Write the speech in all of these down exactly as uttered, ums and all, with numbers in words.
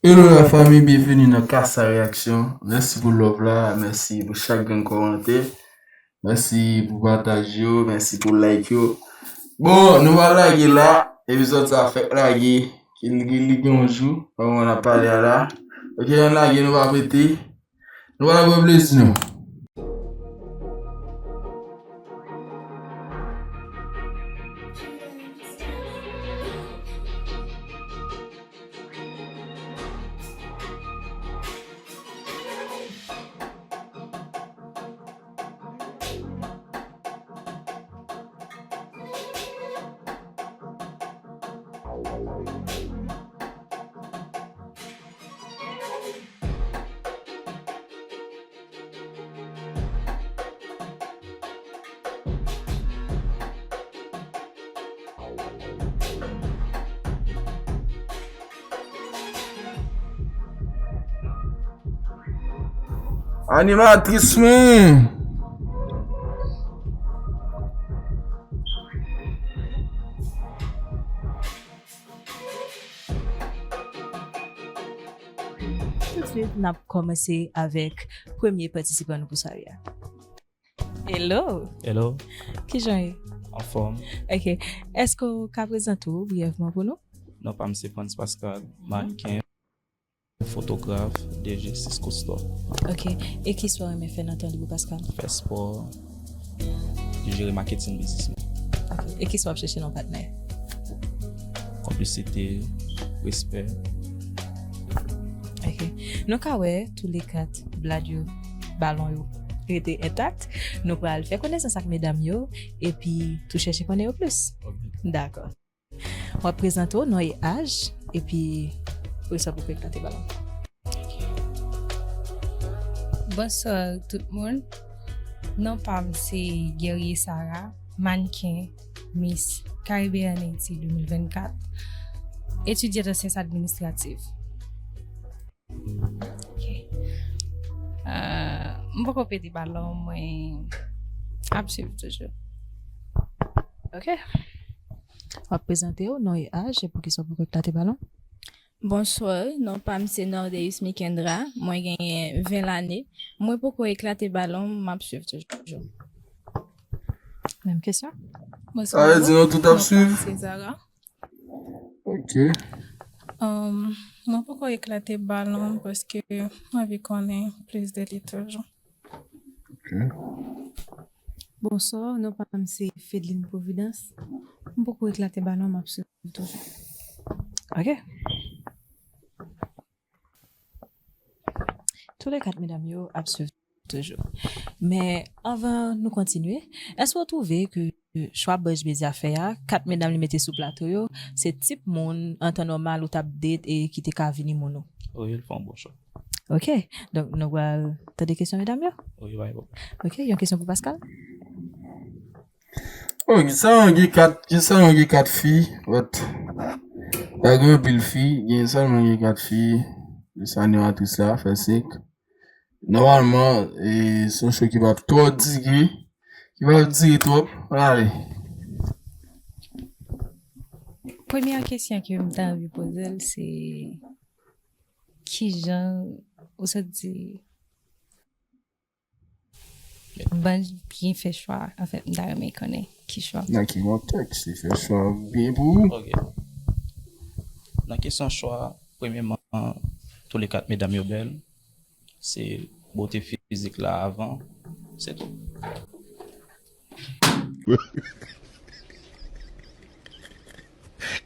Hello la fanmi, byenveni nan Kasa Reaksyon. Mèsi pou love la, mèsi pou chak grenn kòmantè. Mèsi pou pataj yo, mèsi pou like yo. Bon, nou va lage la, epizòd sa fèk lage, ki li, li gen yon jou, kòman n ap pale a la. Ok, ann lage, nou va pete. Nou pral pran plezi nou. Animatris mwen. Toutsuit, n ap kòmanse avèk premye patisipan nou pou sware a. Hello! Hello, Kijan w ye? Anfòm. Ok. Èske w ka prezante w briyèvman pou nou? Non pa m se Frantz Pascal, mannken, fotograf, D J Cisco Store. Ok. E kisa w renmen fè nan tan lib ou, Pascal? Fè spò, jere maketin biznis mwen. Ok. E kisa w ap chèche nan yon patnè? Konplisite, respè. Ok. Nou ka wè tou le kat blad yo, balon yo rete entak. Nou pral fè konesans ak medam yo epi tou chèche konnen yo plis. Dakò. W ap prezante w, non e aj, epi ou sa pou eklate balon. Bonswa tout moun. Non pa m se Guerrier Sarah, mannken Miss Caribbean Haiti de mil vennkat, etidyant an syans administratif. Ok. Euh, m poko pete balon, mwen ap swiv toujou. Ok. W ap prezante w, non e aj, e poukisa w poko eklate balon? Bonswa, non pa m se Nordeus Mikendra, mwen genyen ven lane. Mwen poko eklate balon, m ap swiv toujou. Menm kesyon? Sa vle di nou tout ap swiv? Se Zara. Ok. Um, mwen poko eklate balon paske mwen anvi konnen plis de li toujou. Ok. Bonswa, non pa m se Fedeline Providence. M poko eklate balon, m ap swiv toujou. Ok. Tou le kat medam yo ap swiv toujou. Men anvan nou kontinye, èske w twouve ke chwa Buzz Media fè a, kat medam li mete sou plato yo, se tip moun an tan nòmal ou t ap date e ki te ka vini moun ou? Wi, l fè yon bon chwa. Ok, donk nou pral tande kesyon medam yo? Wi, pa gen pwoblèm. Ok, yon kesyon pou Pascal? Oh, gen sa yon gen kat, gen sa yon gen kat fi, but pa gen anpil fi, gen sèlman gen kat fi, jis animatris la fè senk. Nòmalman, e, se yon show ki p ap twò dire, ki p ap dire twòp, ann ale. Premyè kesyon ke m ta anvi poze l se kijan ou sot di ban byen fè chwa, anfèt m ta renmen konnen ki chwa. Nan ki kontèks li fè chwa byen pou ou? Ok. Nan kesyon chwa, premyèman, tou le kat medam yo bèl. Se bote fizik la avan, se tou.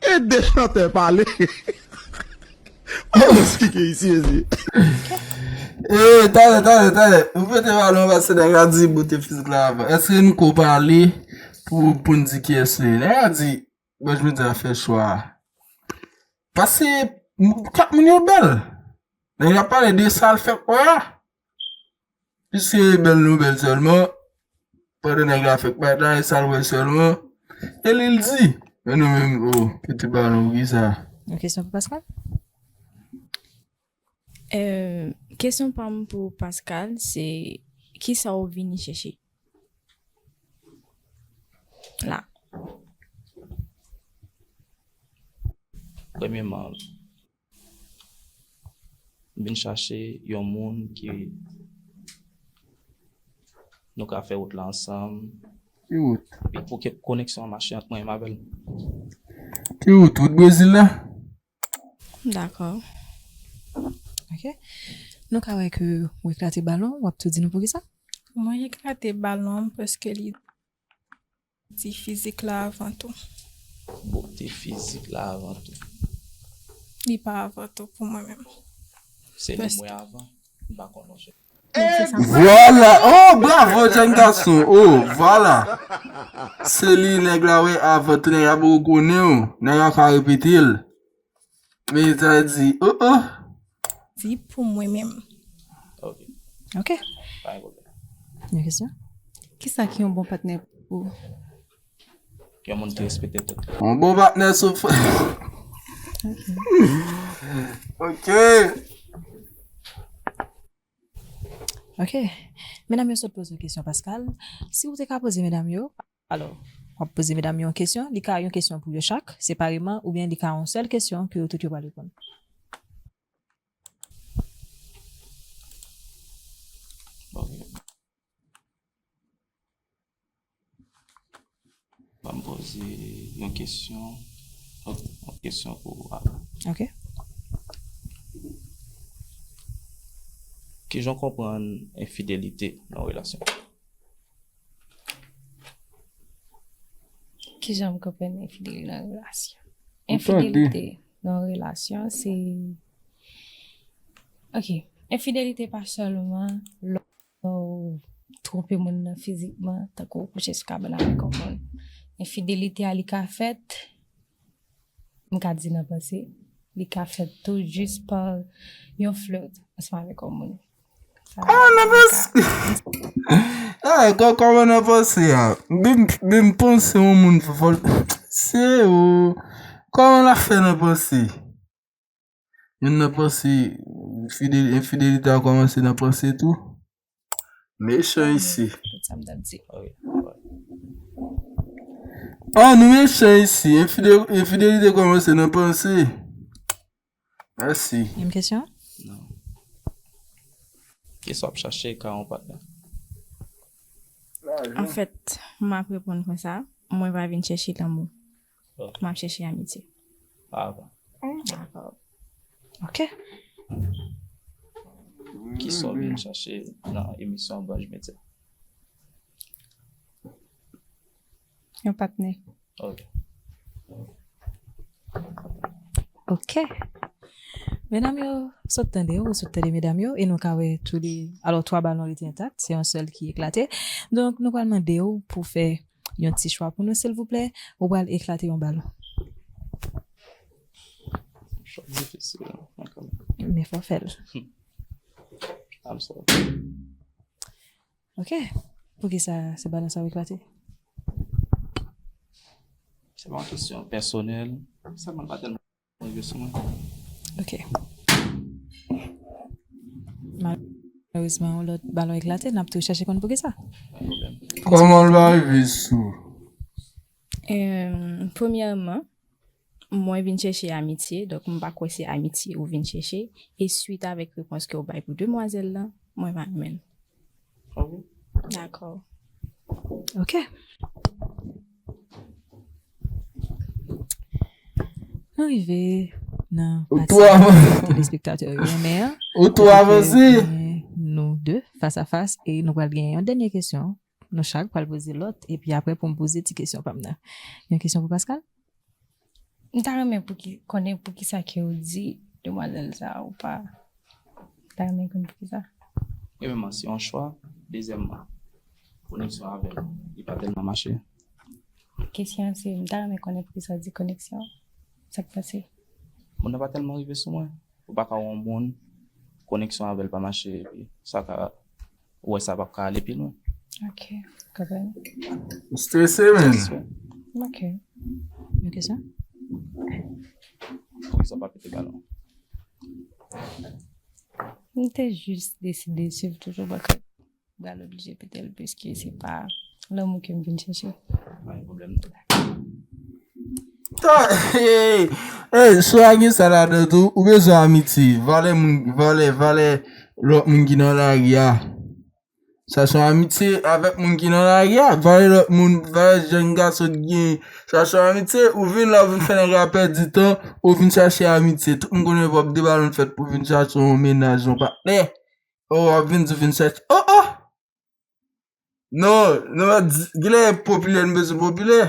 E de chantè pale. Mwen esplike isi, isi. Eh, talè, talè, talè. Ou pete balon pase nèg la di bote fizik la avan. Èske nou ko pale pou, pou n di kiyès li ye? Nèg la di, bon, jodi a fè chwa. Pase, m, kat moun yo bèl. Nèg la pale de sa l fèk wè a. Piske bèl nou bèl sèlman, pandan nèg la fèk parèt la, e sa l wè sèlman, e li l di. Men nou menm, oh, pete balon, poukisa? Yon kesyon pou Pascal? Euh, kesyon pa m pou Pascal, se kisa w vini chèche la? Premyèman, vin chache yon moun ki nou ka fè wout la ansanm. Ki wout? Epi pou ke koneksyon an mache ant mwen menm avè l. Ki wout? Wout Brezil la? Dakò. Ok. Nou ka wè ke w eklate balon, w ap tou di nou poukisa? Mwen eklate balon paske li di fizik la avan tou. Bote fizik la avan tou. Li pa avan tou pou mwen menm. Se li mwen avan, m pa konnen. Vwala! Oh, bravo, jèn gason! Oh, vwala! Se li, nèg la, wè, avan tou, nèg la poko konnen w. Nèg la ka repete l. Men sa di, oh, oh! Di pou mwen menm. Ok. Ok. Pa gen pwoblèm. Yon kesyon? Kisa ki yon bon patnè pou ou? Yon moun ki respekte tout. Yon bon patnè sou fè. Ok. Ok. Medam yo sot poze yon kesyon, Pascal. Si w te ka poze medam yo, alò, w ap poze medam yo yon kesyon, li ka yon kesyon pou yo chak, separeman, oubyen li ka yon sèl kesyon ke yo tout yo pral reponn. Ok. Ban m poze yon kesyon. Ok, yon kesyon pou Ava. Ok. Kijan w konprann enfidelite nan relasyon? Kijan m konprann enfidelite nan relasyon? Ou tande? Enfidelite nan relasyon, se, ok, enfidelite pa sèlman lè w twonpe moun nan fizikman, tankou w kouche sou kabann avèk yon moun. Enfidelite a, li ka fèt, m ka di nan panse, li ka fèt tou jis pa yon flirt ansanm avèk yon moun. Sa, kòman nan panse? Ah, kò-, kòman nan panse a? Menm, menm panse yon moun vòl. Se ou. Kòman l ap fè nan panse? Youn nan panse, fide-, enfidelite a kòmanse nan panse tou. Mechan isi. Tout sa m t ap di. Ah, nou mechan isi. Enfide-, enfidelite kòmanse nan panse. Mèsi. Menm kesyon? Non. Kisa w ap chache ka yon patnè? Anfèt, m ap reponn konsa, mwen pa vin chèche lanmou. Oh. M ap chèche amitye. Ah bon. Dakò. Ok. Kisa w vin chache nan emisyon Branch Medya? Yon patnè. Ok. Ok. Medam yo sot tande, ou sot tande medam yo, e nou ka wè tou de, alò, twa balon rete entak, se yon sèl ki eklate. Donk, nou pral mande w pou fè yon ti chwa pou nou, silvouplè. Ou pral eklate yon balon. Chwa difisil, men kanmenm. Men fò fè l. I'm sorry. Ok. Poukisa se balon sa w eklate? Se pa yon kesyon pèsonèl. Sèlman l pa tèlman rive sou mwen. Ok. Malerezman, yon lòt balon eklate, n ap tou chèche konn poukisa. Pa gen pwoblèm. Kòman l pa rive sou? Em, premyèman, mwen vin chèche amitye, donk m pa kwè se amitye ou vin chèche. E swit avèk repons ke w bay pou demwazèl lan, mwen pa renmen l. Ok. Dakò. Ok. Nou rive nan pati telespektatè yo renmen an. Ou twò avanse. Nou de, fas a fas, e nou pral gen yon dènye kesyon. Nou chak pral poze lòt, epi apre pou m poze ti kesyon pa m nan. Yon kesyon pou Pascal? M ta renmen pou ki, konnen poukisa ke w di demwazèl sa a, ou pa, m ta renmen konn poukisa. Premyèman, se yon chwa. Dezyèmman, koneksyon avè l, li pa tèlman mache. Kesyon an se, m ta renmen konnen poukisa w di koneksyon. Sa k pase? Moun nan pa tèlman rive sou mwen. Ou pa ka wè yon moun, koneksyon avè l pa mache, epi sa ka, ou wè sa p ap ka ale pi lwen. Ok, konprann. Ou strese, menn. Ok. Yon kesyon? Poukisa w pa pete balon? M te jis deside swiv toujou, m pral oblije pete l, piske se pa lanmou ke m vin chèche. Pa gen pwoblèm, non. Hey, hey, so a gen sa ladan tou, ou bezwen amitye. Valè moun, valè, valè lòt moun ki nan lari a. Chache yon amitye avèk moun ki nan lari a. Valè lòt moun, valè jèn gason ki gen. Chache yon amitye, ou vin la, ou vin fè nèg la pèdi tan, ou vin chache amitye. Tout moun konnen w ap de balon fèt pou vin chache yon mennaj, yon patnè. Oh, w ap vin di w vin chache. Oh, oh! Non, non, di, genlè popilè, nou bezwen popilè.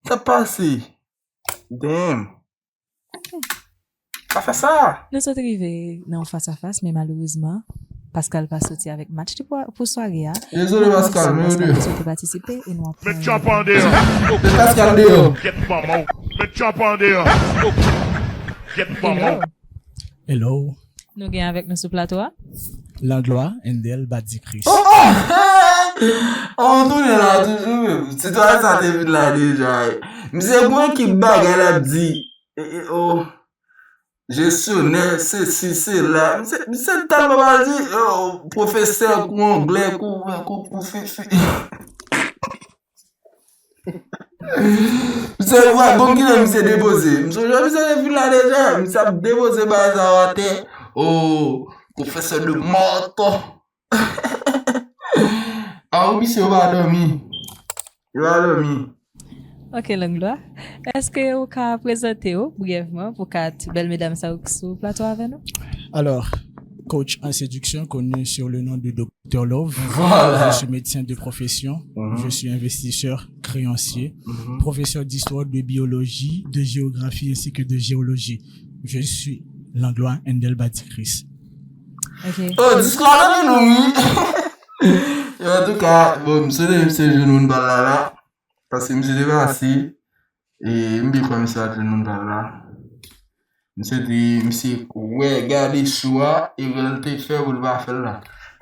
Sa pase. Damn. Pa fè sa. Nou sot rive nan yon fas a fas, men malerezman, Pascal pa soti avèk match li pou, pou sware a. Dezole, Pascal, men yo deyò. Pascal te patisipe e nou ap Met tchòp an deyò. Met Pascal deyò. Gyèt manman w. Met tchòp an deyò. Gyèt manman w. Hello. Nou gen avèk nou sou plato a. Langlois Endel Badikris. Oh, oh! Oh, tounen la toujou menm. Sitwayen sa te vin la deja. Misye gwo ekip bagay l ap di. E, e, oh. Jesyonè, sesi, sela. Misye, misye tèlman pral di, oh, pwofesè kou anglè, kou, kou, kou fifi. Misye, wè, gonm ki lè misye depoze. M sonje misye te vin la deja. Misye ap depoze bagay sa yo atè. Oh, pwofesè de mòto. Ah, wi, misye, yo pa dòmi. Yo pa dòmi. Ok, Langlois. Èske ou ka prezante w brèvman pou kat bèl medam sa yo ki sou plato avè nou? Alors, coach en séduction connu sur le nom de Docteur Love. Voilà. Je suis médecin de profession. Mhm. Je suis investisseur créancier, mhm, professeur d'histoire, de biologie, de géographie ainsi que de géologie. Je suis Langlois Endel Badikris. Ok. Oh, diskou a nan men nou, wi. Yo, antouka, bon, m swete misye jwenn moun pa l la la. Paske misye te pase. E m byen kwè misye pa t jwenn moun pa l la. Misye te, misye wè, gade show a, erè l te fè pou l pa fè l la.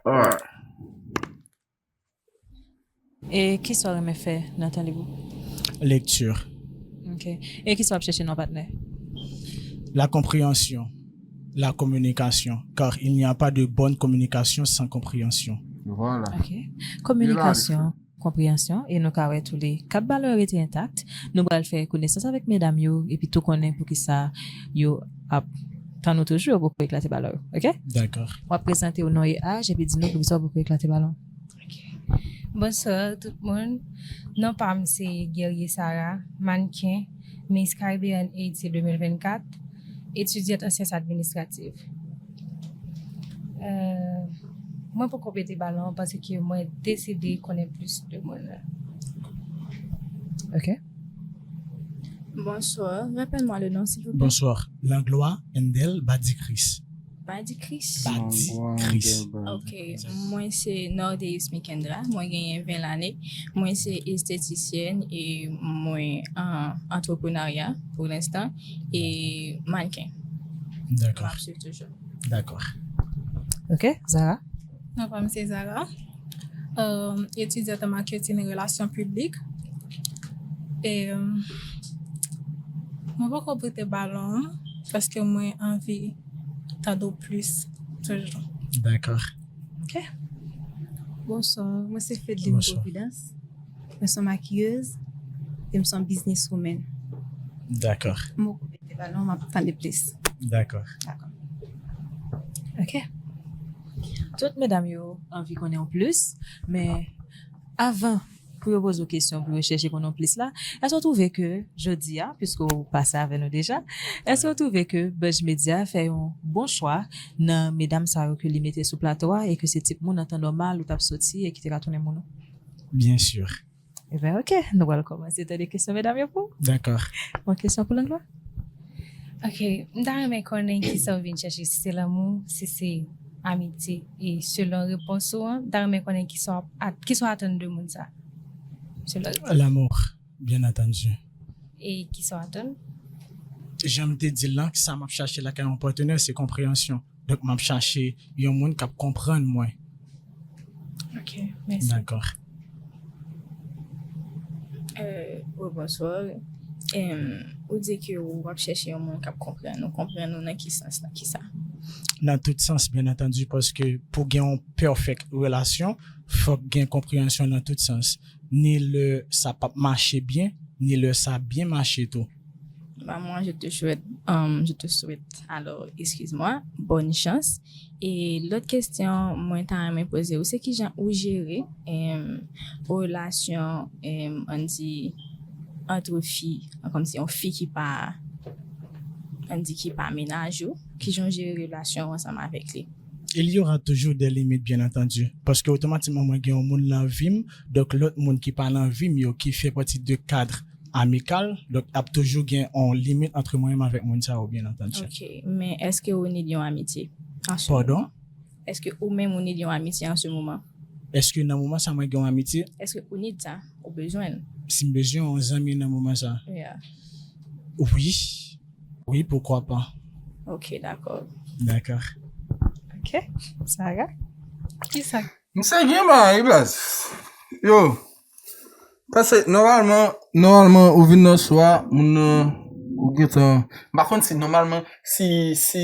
Alright. E kisa w renmen fè nan tan lib ou? Lecture. Ok. E kisa w ap chèche nan yon patnè? La compréhension, la communication, car il n'y a pas de bonne communication sans compréhension. Voilà. Ok. Kominikasyon, konpreyansyon, e nou ka wè tou le kat balon yo rete entak. Nou pral fè konesans avèk medam yo, epi tou konnen poukisa yo ap tann ou toujou, yo poko eklate balon yo, ok? Dakò. W ap prezante w non e aj, epi di nou poukisa w poko eklate balon. Ok. Bonswa tout moun. Non pa m se Guerrier Sarah, mannken, Miss Caribbean Haiti de mil vennkat, etidyant an syans administrativ. Euh, mwen poko pete balon paske mwen deside konnen plis de moun nan. Ok. Bonsoir, rappelle-moi le nom, s'il vous plaît. Bonsoir, Langlois Endel Badikris. Badikris? Badikris. Ok, mwen se Nordeus Mikendra, mwen genyen ven lane, mwen se estetisyèn e mwen an antreprenarya pou lenstan e mannken. Dakò. M ap swiv toujou. Dakò. Ok, Zara? Non pa m se Zara. Euh, etidyant an maketin e relasyon piblik. E, euh, mwen poko pete balon an, paske mwen anvi tande w plis toujou. Dakò. Ok. Bonswa, mwen se Fedline Providence. Mwen se yon makiyez e m se yon business woman. Dakò. M poko pete balon, m ap tande plis. Dakò. Dakò. Ok. Tout medam yo anvi konnen w plis, men avan pou yo poze w kesyon, pou yo chèche konnen w plis la, èske w twouve ke jodi a, piske w pase avè nou deja, èske w twouve ke Budge Media fè yon bon chwa nan medam sa yo ke li mete sou plato a e ke se tip moun an tan nòmal ou t ap soti e ki te ka tounen moun ou? Byen si. Ebyen, ok, nou pral kòmanse tande kesyon medam yo pou ou. Dakò. Yon kesyon pou Langlois? Ok, m ta renmen konnen kisa w vin chèche, si se lanmou, si se amitye. E selon repons ou an, m ta renmen konnen kisa w ap at-, kisa w atann de moun sa. Selon repons. L'amour, bien entendu. E kisa w atann? Jan m te di l lan, sa m ap chache lakay yon patnè, se konpreyansyon. Donk, m ap chache yon moun k ap konprann mwen. Ok, mèsi. Dakò. Euh, wi, bonswa. Em, ou di ke w ap chèche yon moun k ap konprann ou. Konprann ou nan ki sans, nan ki sa? Nan tout sans, byen antandi, paske pou gen yon pèfèk relasyon, fòk gen konpreyansyon nan tout sans. Ni lè sa p ap mache byen, ni lè sa byen mache tou. Bah, moi, je te souhaite, euh, je te souhaite, alors, excuse-moi, bonne chance. E lòt kesyon mwen ta renmen poze w, se kijan ou jere em, relasyon, em, ann di, ant fi, kòmsi yon fi ki pa, ann di, ki pa mennaj ou, kijan w jere relasyon w ansanm avèk li? Il y aura toujours des limites, bien entendu. Paske otomatikman mwen gen yon moun nan vi m, donk lòt moun ki pa nan vi m yo, ki fè pati de kad amikal, donk ap toujou gen yon limit ant mwen menm avèk moun sa yo, bien entendu. Ok, men èske ou ni yon amitye? Pardon? Èske ou menm ou ni yon amitye an se moman? Èske nan moman sa mwen gen yon amitye? Èske ou ni sa? Ou bezwen l? Si m bezwen yon zanmi nan moman sa? Yeah. Wi. Wi, poukwa pa? Ok, dakò. Dakò. Ok. Sarah? Kisa? Misye gen bagay, baz. Yo. Paske nòmalman, nòmalman ou vin nan swa, moun nan ou gentan. M pa konn si nòmalman, si, si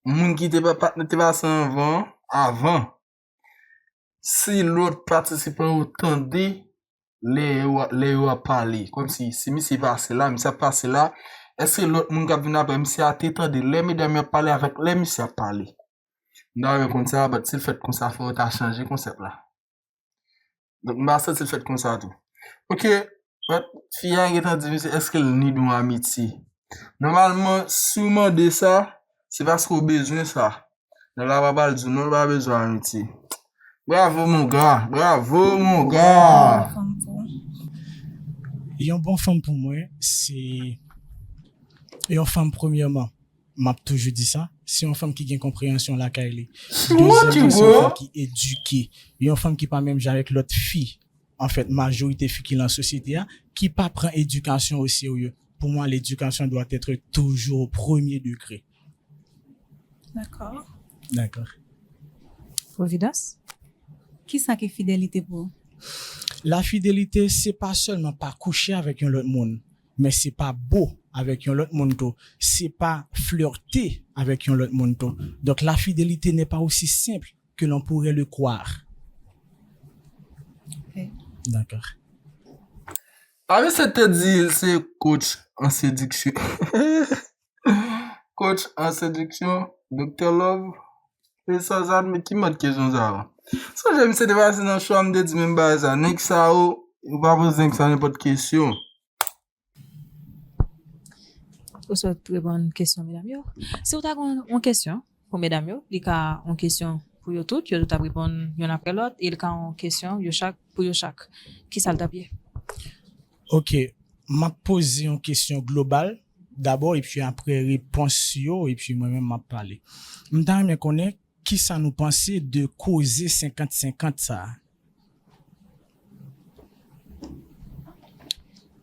moun ki te pa, patnè te pase anvan, avan, si lòt patisipan yo tande lè yo, lè yo ap pale. Kòmsi, si misye pase la, misye ap pase la, èske lòt moun k ap vin apre misye a te tande lè medam yo ap pale avèk lè misye ap pale? M ta renmen konn sa, but si l fèt konsa, fò yo ta chanje konsèp la. Donk, m pa santi l fèt konsa tou. Ok, but fi a gentan di misye, èske l ni don amitye? Nòmalman, si w mande sa, se paske w bezwen sa. Nèg la pa pral di w non, l pa bezwen amitye. Bravo, mon gars! Bravo, mon gars! Yon bon fanm pou mwen, se yon fanm, premyèman, m ap toujou di sa, se yon fanm ki gen konpreyansyon lakay li. Dezyèmman, se yon fanm ki edike. Yon fanm ki pa menm jan avèk lòt fi. Anfèt, majorite fi ki nan sosyete a, ki pa pran edikasyon o serye. Pour moi, l'éducation doit être toujours au premier degré. Dakò. Dakò. Providence? Kisa ki fidelite pou ou? La fidelite, se pa sèlman pa kouche avèk yon lòt moun, men se pa bo avèk yon lòt moun tou. Se pa flirte avèk yon lòt moun tou. Donc, la fidélité n'est pas aussi simple que l'on pourrait le croire. Ok. Dakò. A, misye te di l se coach an sediksyon. Coach an sediksyon, Doktè Love. E sa, sa, men ki mòd kesyon sa a? Sonje, misye te pase nan show a, m te di menm bagay sa. Nèg sa yo, yo pa poze nèg sa nenpòt kesyon. Ou sot reponn kesyon medam yo. Si w ta gen yon kesyon pou medam yo, li ka yon kesyon pou yo tout, yo tout ap reponn youn apre lòt, e li ka yon kesyon yo chak pou yo chak. Kisa l t ap ye? Ok, m ap poze yon kesyon global dabò, epi apre repons yo, epi mwen menm m ap pale. M ta renmen konnen kisa nou panse de koze senkant senkant sa a.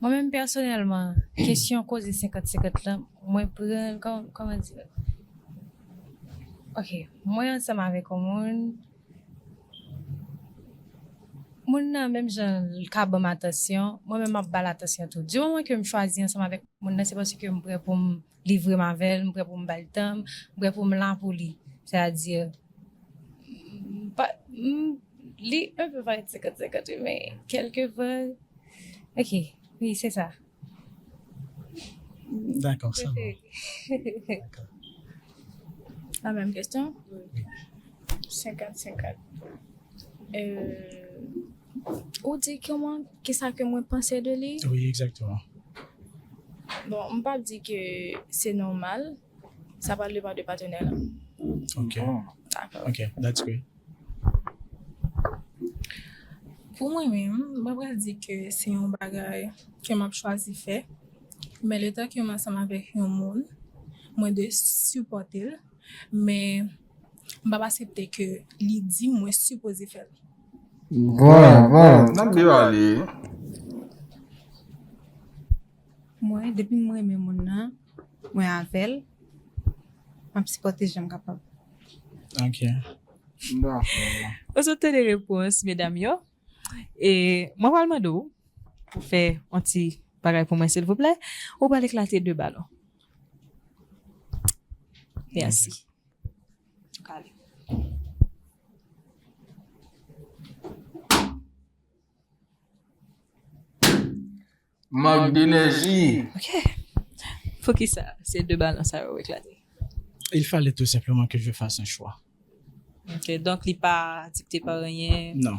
Mwen menm pèsonèlman, kesyon koze senkant senkant lan, mwen pran l kòm, kòman di l? Ok, mwen ansanm avèk yon moun, moun nan menm jan l ka ban m atansyon, mwen menm m ap ba l atansyon tou. Di moman ke m chwazi ansanm avèk moun nan, se paske m prè pou m livre m avè l, m prè pou m ba l tan m, m prè pou m la pou li. Sètadi, m pa, m, li un peu parèt senkant senkant, wi, men kèlkefwa, ok, wi, se sa. Dakò, sa va. La menm kesyon? Senkant senkant. Euh, ou di kòman, kisa ke mwen panse de li? Wi, egzakteman. Bon, m p ap di ke se nòmal, sa pral depann de patnè lan. Ok. Dakò. Ok, that's great. Pou mwen menm, mwen pral di ke se yon bagay ke m ap chwazi fè. Men letan ke m ansanm avèk yon moun, mwen dwe sipòte l, men m p ap aksepte ke li di mwen sipoze fè l. Vwala, vwala. N ap debale. Mwen, depi m renmen moun nan, mwen avè l, m ap sipòte jan m kapab. Ok. Dakò. Ou sot tande repons medam yo. E mwen pral mande w pou fè yon ti bagay pou mwen, silvouplè. Ou pral eklate de balon. Mèsi. Ou ka ale. Mank d'enerji. Ok. Poukisa se de balon sa yo eklate? Il fallait tout simplement que je fasse un choix. Ok, donk li pa dikte pa anyen. Non.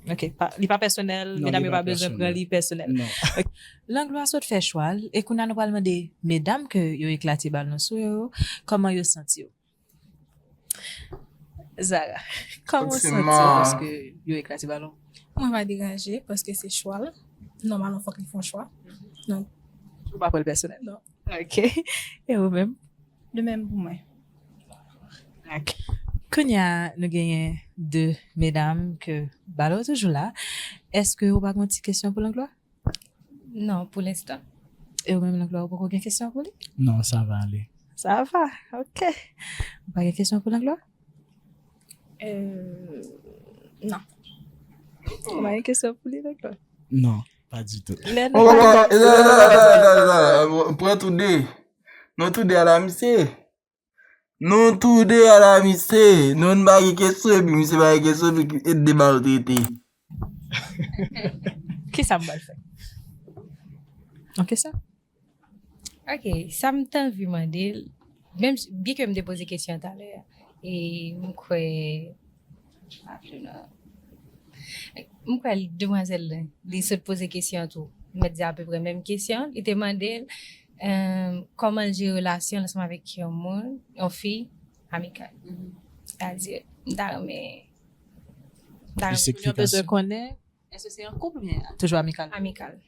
Ok, pa, li pa pèsonèl, Non, medam li yo pa pa bezwen pran pèsonèl. Li pèsonèl. Non. Langlwa sot fè chwa l, e kounye a nou pral mande medam ke yo eklate balon sou yo, kòman yo santi yo. Zara, kòman w santi w paske yo eklate balon? Mwen pa deranje paske se chwa l. Nòmalman, fòk li fè yon chwa. Donk, Ou pa pran l pèsonèl? Non. Ok. E ou menm? De menm pou mwen. Ok. Kounye a, nou genyen de medam ke balon toujou la. Èske ou pa gen ti kesyon pou Langlwa? Non, pou lenstan. E ou menm Langlwa, ou poko gen kesyon pou li? Non, sa va ale. Sa va, ok. Ou pa gen kesyon pou Langlwa? Euh, non. Ou pa gen kesyon pou li, Langlwa? Non, pas du tout. Lè Poko, nou poko, pran tou de. Nou tou de a la misye. Nou tou de a la misye. Nou n pa gen kesyon epi misye pa gen kesyon epi e de bal trete. Kisa m pral fè? Ok sa? Ok, sa m t anvi mande l, menm si- byen ke m te poze kesyon an talè a, e m kwè, m kwè demwazèl lan, li sot poze kesyon an tou. M mèt di apeprè menm kesyon. Li te mande l euh, kòman l jere relasyon l ansanm avèk yon moun, yon fi, amikal. Sètadi, m ta renmen. M ta renmen. Yo bezwen konnen, èske se yon koup oubyen toujou amikal? Amikal.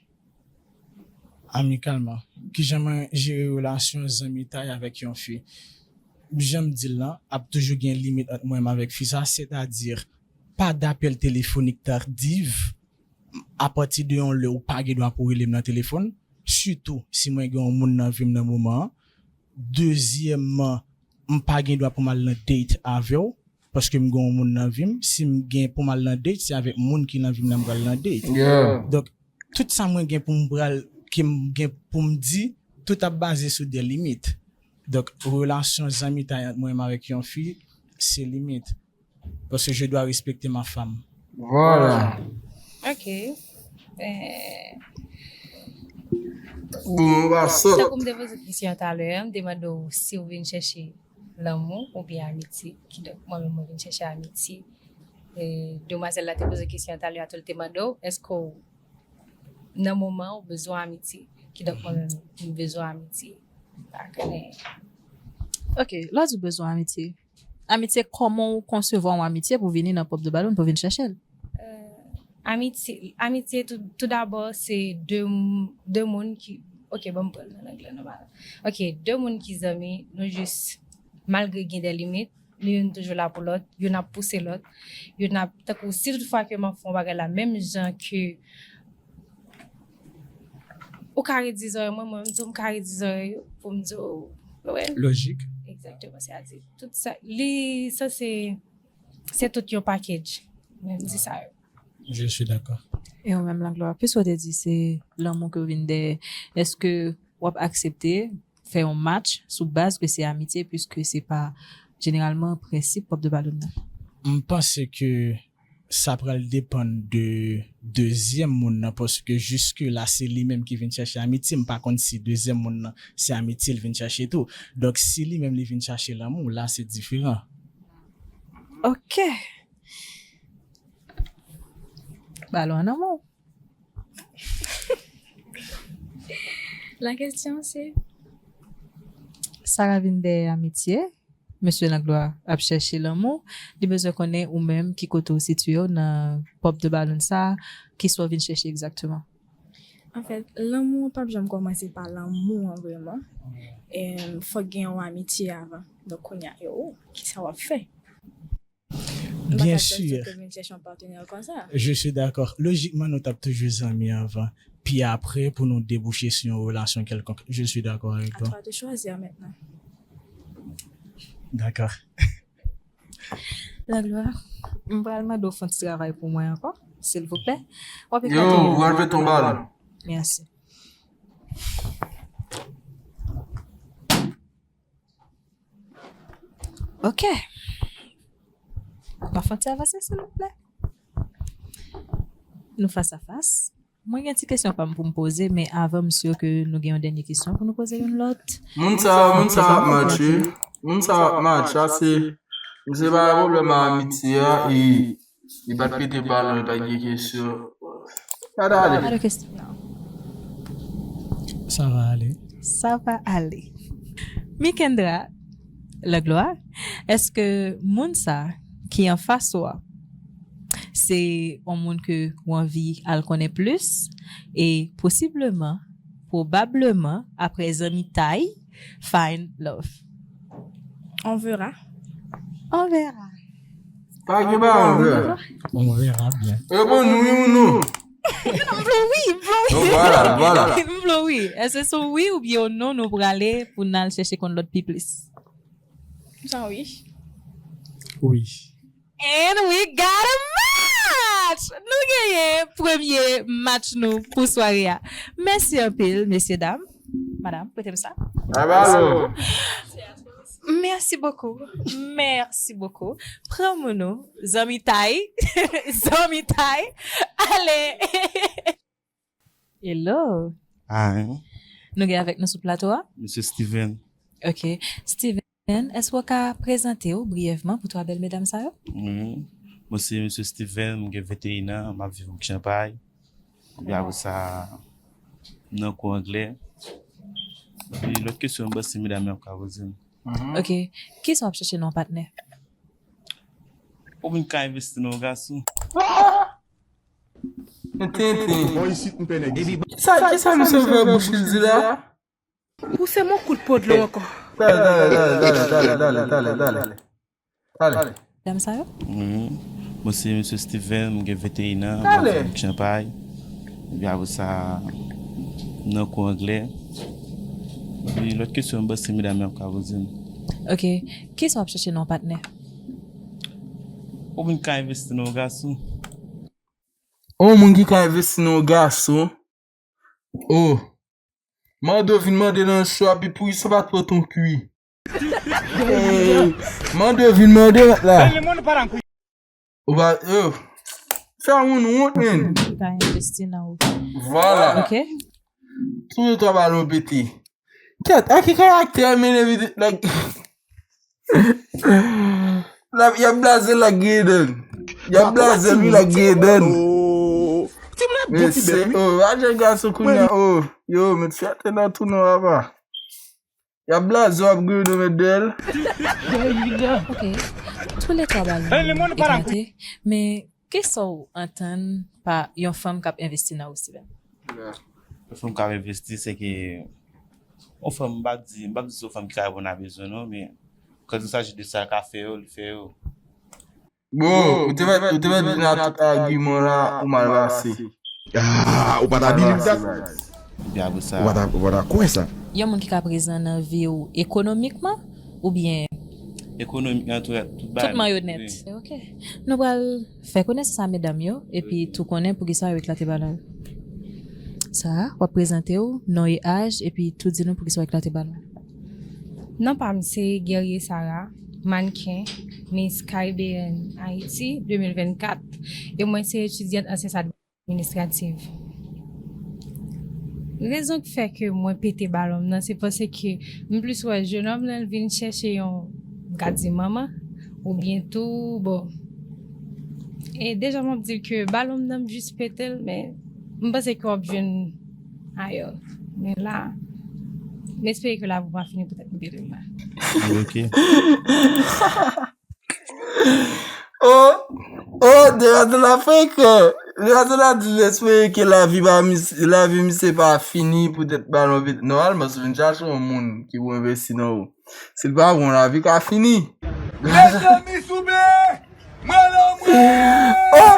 Amikalman. Kijan mwen jere relasyon zanmitay avèk yon fi? Jan m di l lan, ap toujou gen limit ant mwen menm avèk fi sa, sètadi, pa dapèl telefonik tardiv, apati de yon lè ou pa gen dwa pou rele m nan telefòn, sitou si mwen gen yon moun nan vi m nan moman an. Dezyèmman, m pa gen dwa pou m al nan date avè w, paske m gen yon moun nan vi m. Si m gen pou m al nan date, se avèk moun ki nan vi m nan m pral nan date. Yeah. Donk, tout sa mwen gen pou m pral, ke m gen pou m di, tout ap baze sou de limit. Donk, relasyon zanmitay ant mwen menm avèk yon fi, se limit. Parce que je dois respecter ma femme. Voilà. Ok. Eh, Bon, on va Tankou m sot. te poze kesyon talè a, m te mande w si w vin chèche lanmou oubyen amitye. Kidonk, mwen menm, mwen vin chèche amitye. E demwazèl la te poze kesyon talè a tou, l te mande w, èske w, nan moman, ou bezwen amitye? Kidonk, mwen menm, m bezwen amitye. M pa konnen. Ok, lè w di w bezwen amitye, amitye, kòman w konsevwa yon amitye pou vini nan pòp de balon pou vin chèche l? Amitye, amitye tou, tou dabò, se de, m- de moun ki, ok, ban m pran l nan lang lan nòmal. Ok, de moun ki zanmi, nou jis, malgre gen de limit, nou youn toujou la pou lòt, youn ap pouse lòt, youn ap, tankou si toutfwa ke m ap fè yon bagay la, menm jan ke ou ka redi zòrèy mwen, mwen menm tou, m ka redi zòrèy ou pou m di w, wè. Lojik. Egzakteman, sètadi, tout sa, li, sa se, se tout yon package. Mwen, m di sa yo. Je suis d'accord. E ou menm, Langlwa, piske w te di se lanmou ke w vin dèyè, èske w ap aksepte fè yon match sou baz ke se amitye, piske se pa jeneralman prensip pòp de balon nan? M panse ke sa pral depann de dezyèm moun nan, paske jiske la se li menm ki vin chèche amitye. M pa konn si dezyèm moun nan se amitye l vin chèche tou. Donk, si li menm li vin chèche lanmou, la se diferan. Ok. Balon an nan men w. La question c'est, Sara vin dèyè amitye. Mesye Langlwa ap chèche lanmou. Li bezwen konnen ou menm ki kote w sitiye w nan pòp de balon sa, kisa w vin chèche egzakteman? Anfèt, lanmou an p ap janm kòmanse pa lanmou an vrèman. Em, fòk gen yon amitye avan. Donk, kounye a, yo, kisa w ap fè? M pa Bien ka just sûr. Ke vin chèche yon patenè konsa. Je suis d'accord. Lojikman, nou t ap toujou zanmi anvan. Pi apre, pou nou debouche sou yon relasyon kèlkonk. Je suis d'accord avec À toi. Toi de choisir maintenant. D'accord. Langlwa, m pral mande w fè yon ti travay pou mwen ankò, silvouplè. W ap Yo, eklate ou pral fè ton balon. Mèsi. Ok. W ap fè yon ti avanse, silvouplè. Nou fas a fas. Mwen gen ti kesyon pa m pou m poze, men avan, m si ke nou gen yon dènye kesyon pou nou poze youn lòt. Moun sa, moun sa ap matche. Moun sa ap matche, a se, misye pa gen pwoblèm ak amitye a, e li pa t pete balon, li pa t gen kesyon. Gade ale. Pa de kesyon, non. Sa va ale. Sa va ale. Mikendra Langlois, èske moun sa ki anfas ou a, se yon moun ke w anvi al konnen plis e posibleman, pwobableman, apre zanmitay, find love? On verra. On verra. Pa gen pa on verra. On verra bien. Reponn wi ou non. M vle wi, m vle wi. Donk vwala, vwala. M vle wi. Èske se wi oubyen non nou prale pou n al chèche konn lòt pi plis? M santi wi. Wi. And we got a match! Nou genyen premye match nou pou sware a. Mèsi anpil, mesye dam. Madam, prete m sa. Abalo! Merci beaucoup. Merci beaucoup. Pran moun ou, zanmitay. Zanmitay. Ale! Hello! Hi! Nou gen avèk nou sou plato a? Mesye Steven. Ok. Steven, èske w ka prezante w briyèvman pou twa bèl medam sa yo? Wi. Mwen se Mesye Steven, mwen gen venteyen an, m ap viv Bouk Chanpay. Epi apre sa, m nan kou anglè. Epi lòt kesyon, m panse medam yo ap ka poze m. Ok. Kisa w ap chèche nan yon patnè? Ou vin ka envesti nan yon gason. Tenten. Bon, isit, m pè nèg isit. Sa, kisa misye fè bouch li di la? Pouse m yon kout po dlo ankò. Dale, dale, dale, dale, dale, dale, dale, dale. Dale. Dam sa yo? Wi. Mwen se Mesye Steven, mwen gen venteyen an, mwen ap viv Chanpay. Epi apre sa, m nan kou anglè. Epi lòt kesyon, m panse medam yo ap ka poze m. Ok. Kisa w ap chèche nan yon patnè? Ou vin ka envesti nan yon gason. On moun ki ka envesti nan yon gason. Oh. Mande w vin mande nan show a, epi pouri sa pa twò ton kwi. Mande w vin mande rant la. Ou pa, yo. Fè moun wont, menn. Ou ka envesti nan ou. Vwala. Ok. Toujou twa balon pete. Kèt, a ki karaktè mennen vide, like. Y ap blaze l ak Greden. Y ap blaze l wi l ak Greden. Men se, oh, pa jèn gason kounye a, oh. Yo, met fyète nan tou non, papa. Y ap blaze w ap Greden met dèyè l. Ok. Tou le twa balon eklate. Men, kisa w antann pa yon fanm k ap envesti nan ou, Steven? Yon fanm k ap envesti, se ke yon fanm, m p ap di, m p ap di se yon fanm ki ka reponn a bezwen nou, men quand il s'agit de sa, l ka fè yo, li fè yo. Bon, ou te mèt, ou te mèt vin ak tout agiman la, ou mal pase. Ah, ou pa ta bilib dat. Epi apre sa. Ou pa ta, ou pa ta kwè sa. Yon moun ki ka prezan nan vi w ekonomikman, oubyen. Ekonomikman, tout, tout bagay. Tout man yo nèt. Ok. Nou pral fè konesans a medam yo, epi tou konnen poukisa yo eklate balon. Sa, w ap prezante w, non e aj, epi tou di nou poukisa w eklate balon. Non pa m se Guerrier Sarah, mannken, Miss Caribbean Haiti de mil vennkat, e mwen se etidyant an syans administrativ. Rezon k fè ke mwen pete balon m nan, se paske m plis wè jenòm nan l vin chèche yon, m ka di manman, oubyen tou, bon, e deja m ap di l ke balon m nan m jis pete l, men m panse ke w ap jwenn ayè. Men la, m espere ke lavi w pa fini poutèt m pete l la. Ok. Oh, oh, demwazèl la frekan. Demwazèl la di l espere ke lavi pa mis, lavi misye pa fini poutèt balon pete. Nòmalman, si w vin chache yon moun ki pou envesti nan ou, si l pa bon, lavi ka fini. Mezanmi, souple! Mwen la, mwen! Oh!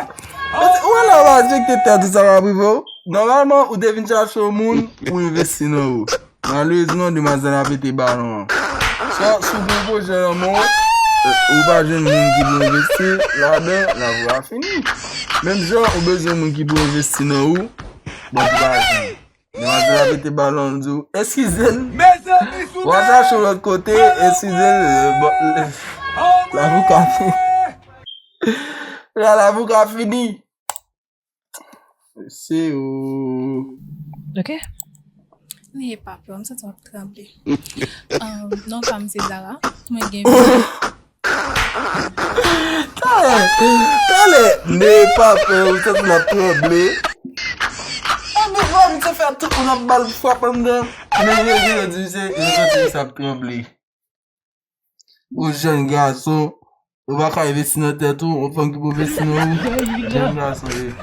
Ou wè lè w pa respekte tèt ou, sa va rive w. Nòmalman, ou te vin chache yon moun pou envesti nan ou. Malerezman, demwazèl la pete balon an. Swa, si w gen yon pwojè nan men w, ou pa jwenn moun ki pou envesti ladan, lavi w a fini. Menm jan ou bezwen moun ki pou envesti nan ou, bon, ou pa jwenn. Demwazèl la pete balon an, di w, eskize l. W a chache yon lòt kote, eskize l, bon, lavi w ka fini. La, lavi w ka fini. Se ou. Ok. Neye pa pè, m santi w ap tranble. Um, non pa m se Zara. Mwen gen Talè, talè, neye pa pè, ou santi l ap tranble. Ann nou vwa misye fè tout moun ap ba l frap anndan. Men yo gen yo di misye, yo santi misye ap tranble. Ou jèn gason, ou pa ka envesti nan tèt ou, yon fanm ki pou envesti nan ou, jèn gason ye.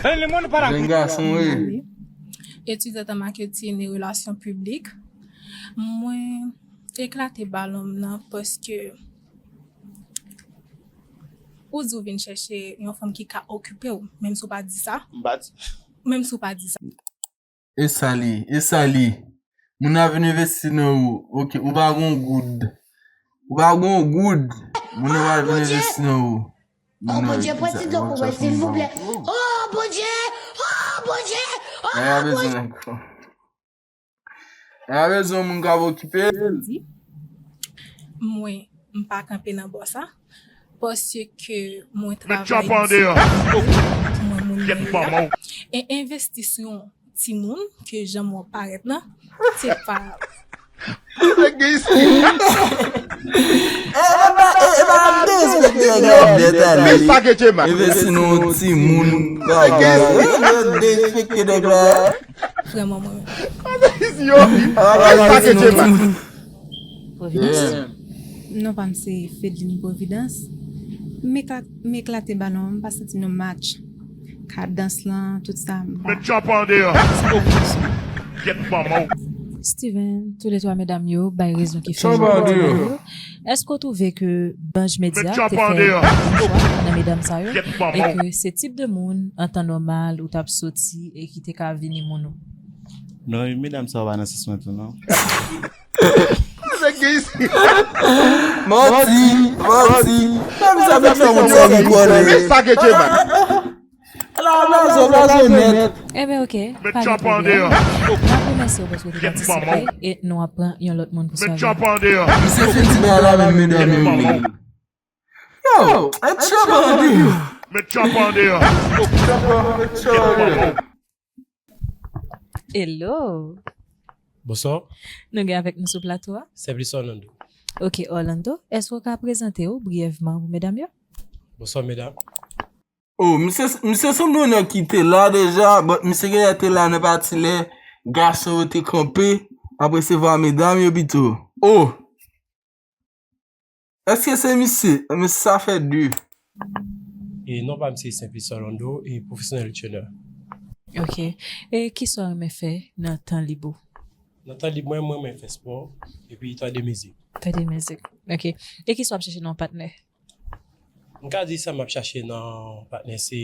Jèn gason ye. Etidyan an maketin e relasyon piblik. Mwen eklate balon m nan paske ou di w vin chèche yon fanm ki ka okipe w, menm si w pa di sa. Menm si w pa di sa. E sa li, e sa li. Moun nan vin envesti nan ou. Ok, ou pa gon goud. Ou pa gon goud. Moun nan pral vin envesti nan ou. Oh Bondye, pran ti dlo pou mwen, silvouplè. Oh Bondye! Oh Bondye! Mwen pa bezwen ankò. Mwen pa bezwen moun k ap okipe l. Mwen, m pa kanpe nan bò sa. Paske mwen travay di pou mwen moun mwen la. E envestisyon timoun ke jan mwen parèt la, se pa Envesti nan yon timoun bagay. Derespekte nèg la. Vrèman mwen. Providence. Non pa m se Fedeline Providence. M eklate balon, m pa santi nou match. Kadans lan, tout sa m pa. Met chòp an deyò. Steven, toulètwa medam yo bay rezon ki fè yo. Èske w twouve ke Banj Medya te fè yon bon chwa nan medam sa yo e ke se tip de moun an tan nòmal ou t ap soti e ki te ka vini moun ou? Non, medam sa yo pa nan sans mwen tou non. Manti, manti. Menm sa, menm sa, moun sa ki kwè. Ala blazo, blazo nèt. Ebyen, ok. Pa gen pwoblèm. N ap remèsye w paske w te patisipe e nou ap pran yon lòt moun pou sèvi. Misye fin di bagay la menm medam yo vle. Yo, et chòp an deyò. Met chòp an deyò. Met chòp an deyò. Hello. Bonswa. Nou gen avèk nou sou plato a? Senplis Orlando. Ok, Orlando, èske w ka prezante w briyèvman pou medam yo? Bonswa medam. Oh, misye misye se yon nèg ki te la deja, but misye genlè te la nan pati lè gason yo te kanpe, ap resevwa medam yo pito. Oh! Èske se misye? Misye sa fè de. E non pa m se Senplis Orlando e pwofesyonèl trainer. Ok. E kisa w renmen fè nan tan lib ou? Nan tan lib mwen, mwen renmen fè spò epi tande mizik. Tande mizik. Ok. E kisa w ap chèche nan yon patnè? M ka di sa m ap chache nan yon patnè se,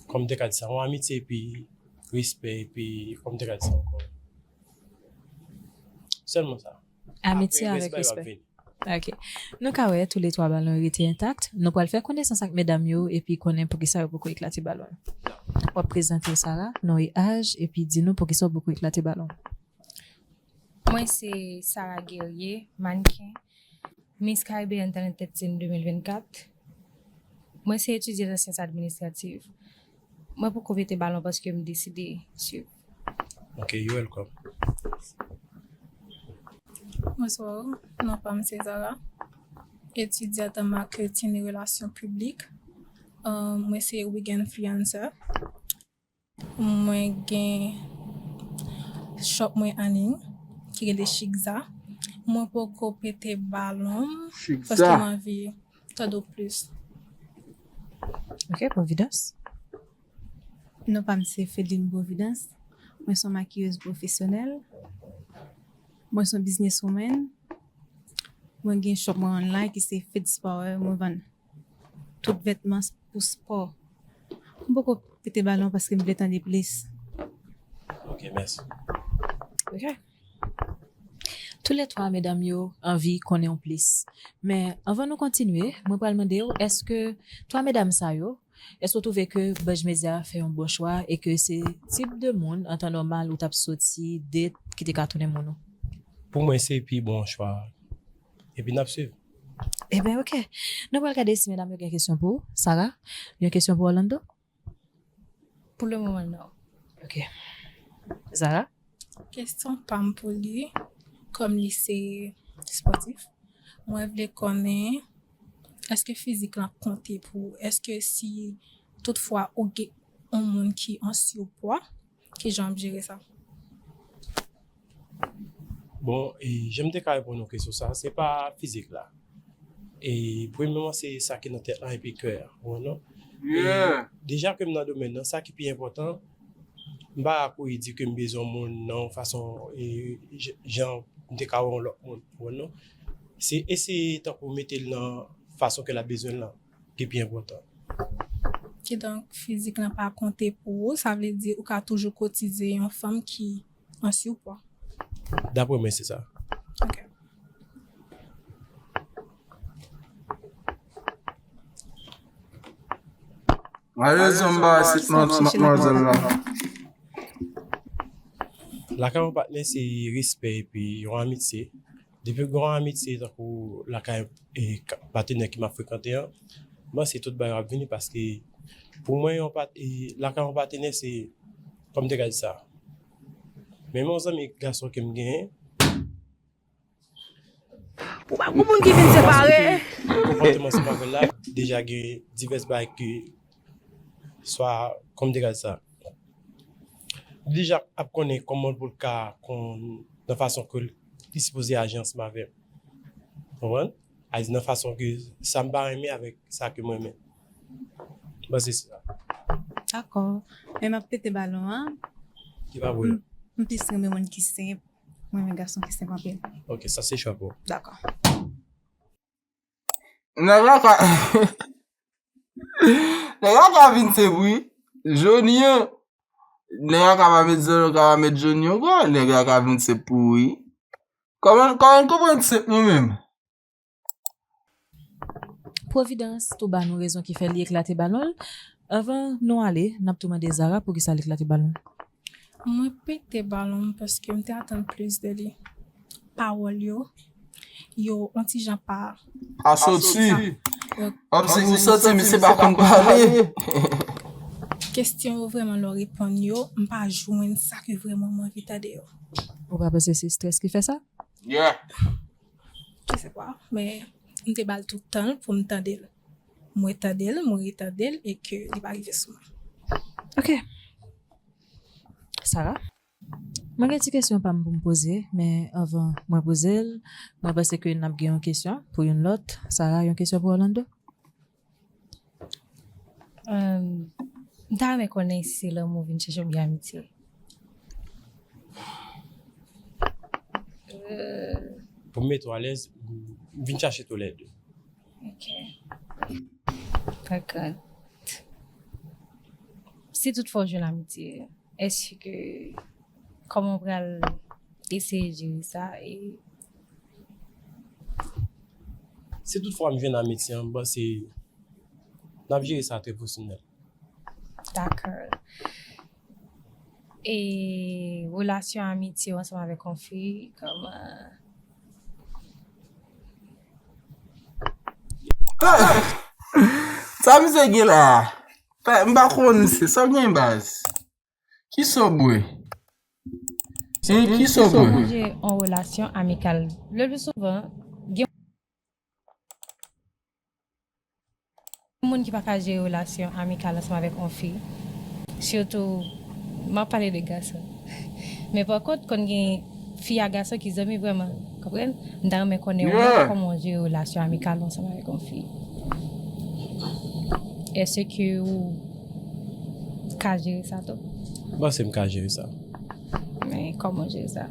kòman m te ka di sa, yon amitye epi respè epi, kòman m te ka di sa ankò? Sèlman sa. Amitye avèk respè. Ok. Nou ka wè toulètwa balon yo rete entak. Nou pral fè konesans ak medam yo epi konnen poukisa yo poko eklate balon yo. W ap prezante w Sarah, non e aj, epi di nou poukisa w poko eklate balon. Mwen se Sarah Guerrier, mannken, Miss Caribbean Talented Teen de mil vennkat. Mwen se etidyan nan syans administrativ. Mwen poko pete balon paske m deside swiv. Ok, you welcome. Bonswa, non pa m se Zara. Etidyant an maketin e relasyon piblik. Mwen se wig influencer. Mwen gen shop mwen an liy ki rele Chikza. Mwen poko pete balon m paske m anvi tande w plis. Ok, Providence. Non pa m se Fedeline Providence. Mwen se yon makiyez pwofesyonèl. Mwen se yon business woman. Mwen gen shop mwen online ki se Fed's Power. Mwen vann tout vètman pou spò. M poko pete balon paske m vle tande plis. Ok, mèsi. Ok. Toulètwa medam yo anvi konnen w plis. Men anvan nou kontinye, mwen pral mande w, èske twa medam sa yo, èske w twouve ke Banj Medya fè yon bon chwa e ke se tip de moun an tan nòmal ou t ap soti, date, ki te ka tounen moun ou? Pou mwen, se pi bon chwa. Epi n ap swiv. Ebyen, ok. Nou pral gade si medam yo gen kesyon pou ou. Sarah, yon kesyon pou Orlando? Pou le moman, non. Ok. Zara? Kesyon pa m pou li, kòm li se spòtif, mwen vle konnen, èske fizik lan konte pou ou? Èske si toutfwa ou gen yon moun ki an sipwa, kijan w ap jere sa? Bon, e, jan m te ka reponn yon kesyon sa, se pa fizik la. E, premyèman, se sa ki nan tèt la epi kè a, ou konprann non? E, deja ke m nan domèn nan, sa ki pi enpòtan, m pa ka kouri di ke m bezwen yon moun nan yon fason, e, j- jan m te ka wè yon lòt moun, ou konprann non? Se eseye tankou mete l nan fason ke l ap bezwen l lan, ki pi enpòtan. Kidonk, fizik lan pa konte pou ou, sa vle di ou ka toujou kotize yon fanm ki an sipwa. Dapre mwen, se sa. Ok. Malezon m pa sit matmwazèl la. Lakay yon patnè se respè epi yon amitye. Depi gen yon amitye tankou lakay e, ka- patnè ke m ap frekante an, m panse tout bagay ap vini paske pou mwen yon pat, e, lakay yon patnè se, kòm m te ka di sa, menm yon zanmi gason ke m genyen, Pou pa gon moun ki vin separe. Konpòteman se pa vre la, deja gen divès bagay ke swa, kòm m te ka di sa, li deja ap konnen kòman pou l ka konn nan fason ke li sipoze aji ansanm avè m. Konprann? A di nan fason ke sa m pa renmen avèk sa ke m renmen. Bon, se sa. Dakò. Men m ap pete balon an. Ki pa vre. M plis renmen moun ki senp. Mwen renmen gason ki senp anpil. Ok, sa se chwa pou. Dakò. Nèg la ka Nèg la ka vin se bri. Joni an. Nèg la ka pa met zòrèy, ka pa met joni ankò. Nèg la ka vin se pouri. Kòman kòman n konprann senp nou menm? Pwovidans tou ba nou rezon ki fè li eklate balon l. Anvan nou ale, n ap tou mande Zara poukisa l eklate balon l. Mwen pete balon m paske m te atann plis de li. Pawòl yo, yo on ti jan pa. Pa soti. Kòmsi ou santi misye pa konn pale. Kesyon yo vrèman lè w reponn yo, m pa jwenn sa ke vrèman mwen anvi tande yo. Ou pa panse se strès ki fè sa? Yeah. Je sais pas, men m te ba l tout tan l pou m tande l. Mwen tande l, mwen retande l e ke li pa rive sou mwen. Ok. Sara? Mwen gen ti kesyon pa m pou m poze, men anvan mwen poze l, mwen panse ke n ap gen yon kesyon pou youn lòt. Sara, yon kesyon pou Orlando? M ta renmen konnen si se lanmou vin chèche oubyen amitye. Pou m mete w alèz, m vin chache toulède. Ok. Dakò. Si toutfwa w jwenn amitye, èske, kòman w pral eseye jere sa? E Si toutfwa m jwenn amitye an, m panse n ap jere sa trè pèsonèl. Dakò. E relasyon amitye w ansanm avèk yon fi, kòman? Sa misye gen la a? M pa konn misye, sa w gen baz? Kisa w bwè? Kisa w bwè? Kòman w jere yon relasyon amikal? Le pli souvan, gen moun ki pa ka jere relasyon amikal ansanm avèk yon fi. Sitou, m ap pale de gason. Men pa kont, konn gen fi a gason ki zanmi vrèman. Konprann? M ta renmen konnen ou menm kòman w jere relasyon amikal ou ansanm avèk yon fi. Èske ou ka jere sa tou? M panse m ka jere sa. Men kòman w jere sa?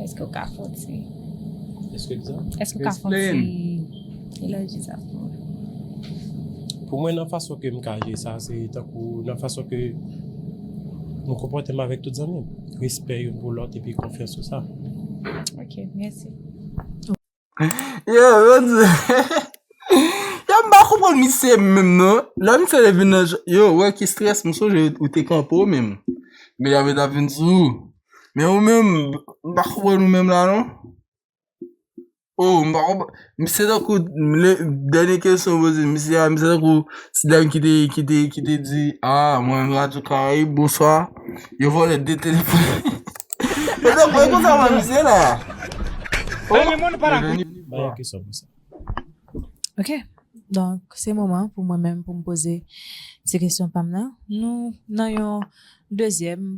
Èske w ka fè yon ti Èske sa? Èske w ka fè yon ti elaji sa pou mwen? Pou mwen, nan fason ke m ka jere sa, se tankou nan fason ke m konpòte m avèk tout zanmi m. Respè youn pou lòt epi konfyans sou sa. Ok, mèsi. Yo, yo di. Yo, m pa konprann misye menm non. Lè misye te vin nan j- yo, wè ki strès, m sonje ou te kanpe w menm. Men y ap vin sou ou. Men ou menm, m pa konprann ou menm la non. Oh, m pa konprann. Misye tankou, le, dènye kesyon w poze misye a, misye tankou ti dam ki te, ki te, ki te di, ah, mwen Radio Caraïbe, bonswa. Yo vòlè de telefòn. E tankou, e konsa mwen misye la. Oh, men moun pa la. Ba yo kesyon pou sa. Ok. Donk, se moman pou mwen menm pou m poze ti kesyon pa m nan. Nou nan yon dezyèm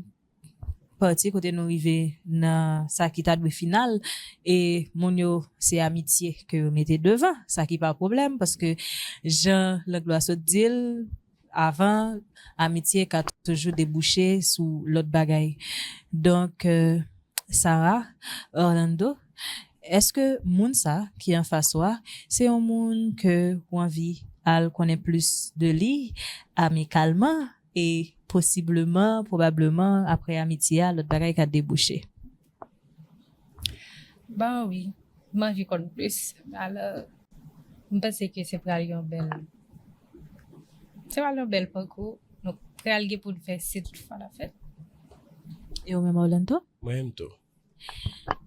pati kote nou rive nan sa ki ta dwe final, e moun yo, se amitye ke yo mete devan, sa ki pa pwoblèm, paske jan Langlois sot di l avan, amitye ka toujou debouche sou lòt bagay. Donk, euh, Sarah, Orlando, èske moun sa ki anfas ou a, se yon moun ke w anvi al konnen plis de li amikalman e posibleman, pwobableman, apre amitye a, lòt bagay ka debouche? Bon, wi, m anvi konn plis. Alò, m panse ke se pral yon bèl, se pral yon bèl pakou. Nou pral gen pou n fè si tout fwa la fèt. E ou menm, Orlando? Mwen menm tou.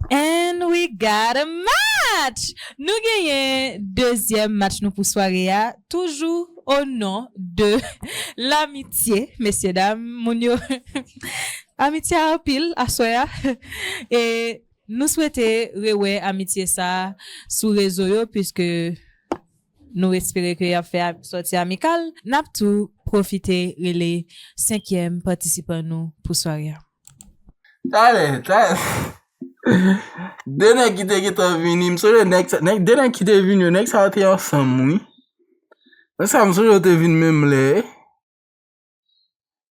And we got a match! Nou genyen dezyèm match nou pou sware a, toujou o non de lamitye, mesye dam, moun yo. Amitye a anpil aswè a. E nou swete rewè amitye sa a sou rezo yo, piske nou espere ke y ap fè sòti amikal. N ap tou pwofite rele senkyèm patisipan nou pou sware a. Talè, talè. De nèg ki te gentan vini, m sonje nèg, nèg, de nèg ki te vini yo, nèg sa yo te ansanm, wi. Nèg sa, m sonje yo te vin menm lè.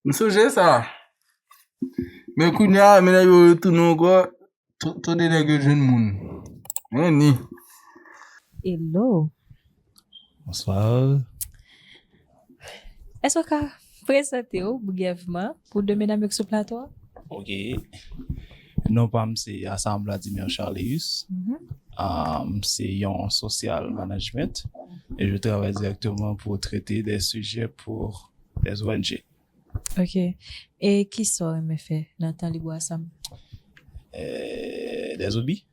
M sonje sa. Men kounye a, men nèg yo retounen ankò, tou de nèg yo jwenn moun. Men ni. Hello. Bonsoir. Èske w ka prezante w brièvman pou de medam yo ki sou plato a? Ok. Non pa m se Assam Vladimir Charleus. Um, c'est un social management et je travaille directement pour traiter des sujets pour des O N G. Ok. E kisa w renmen fè nan tan lib ou a, Sam? Euh, des hobbies.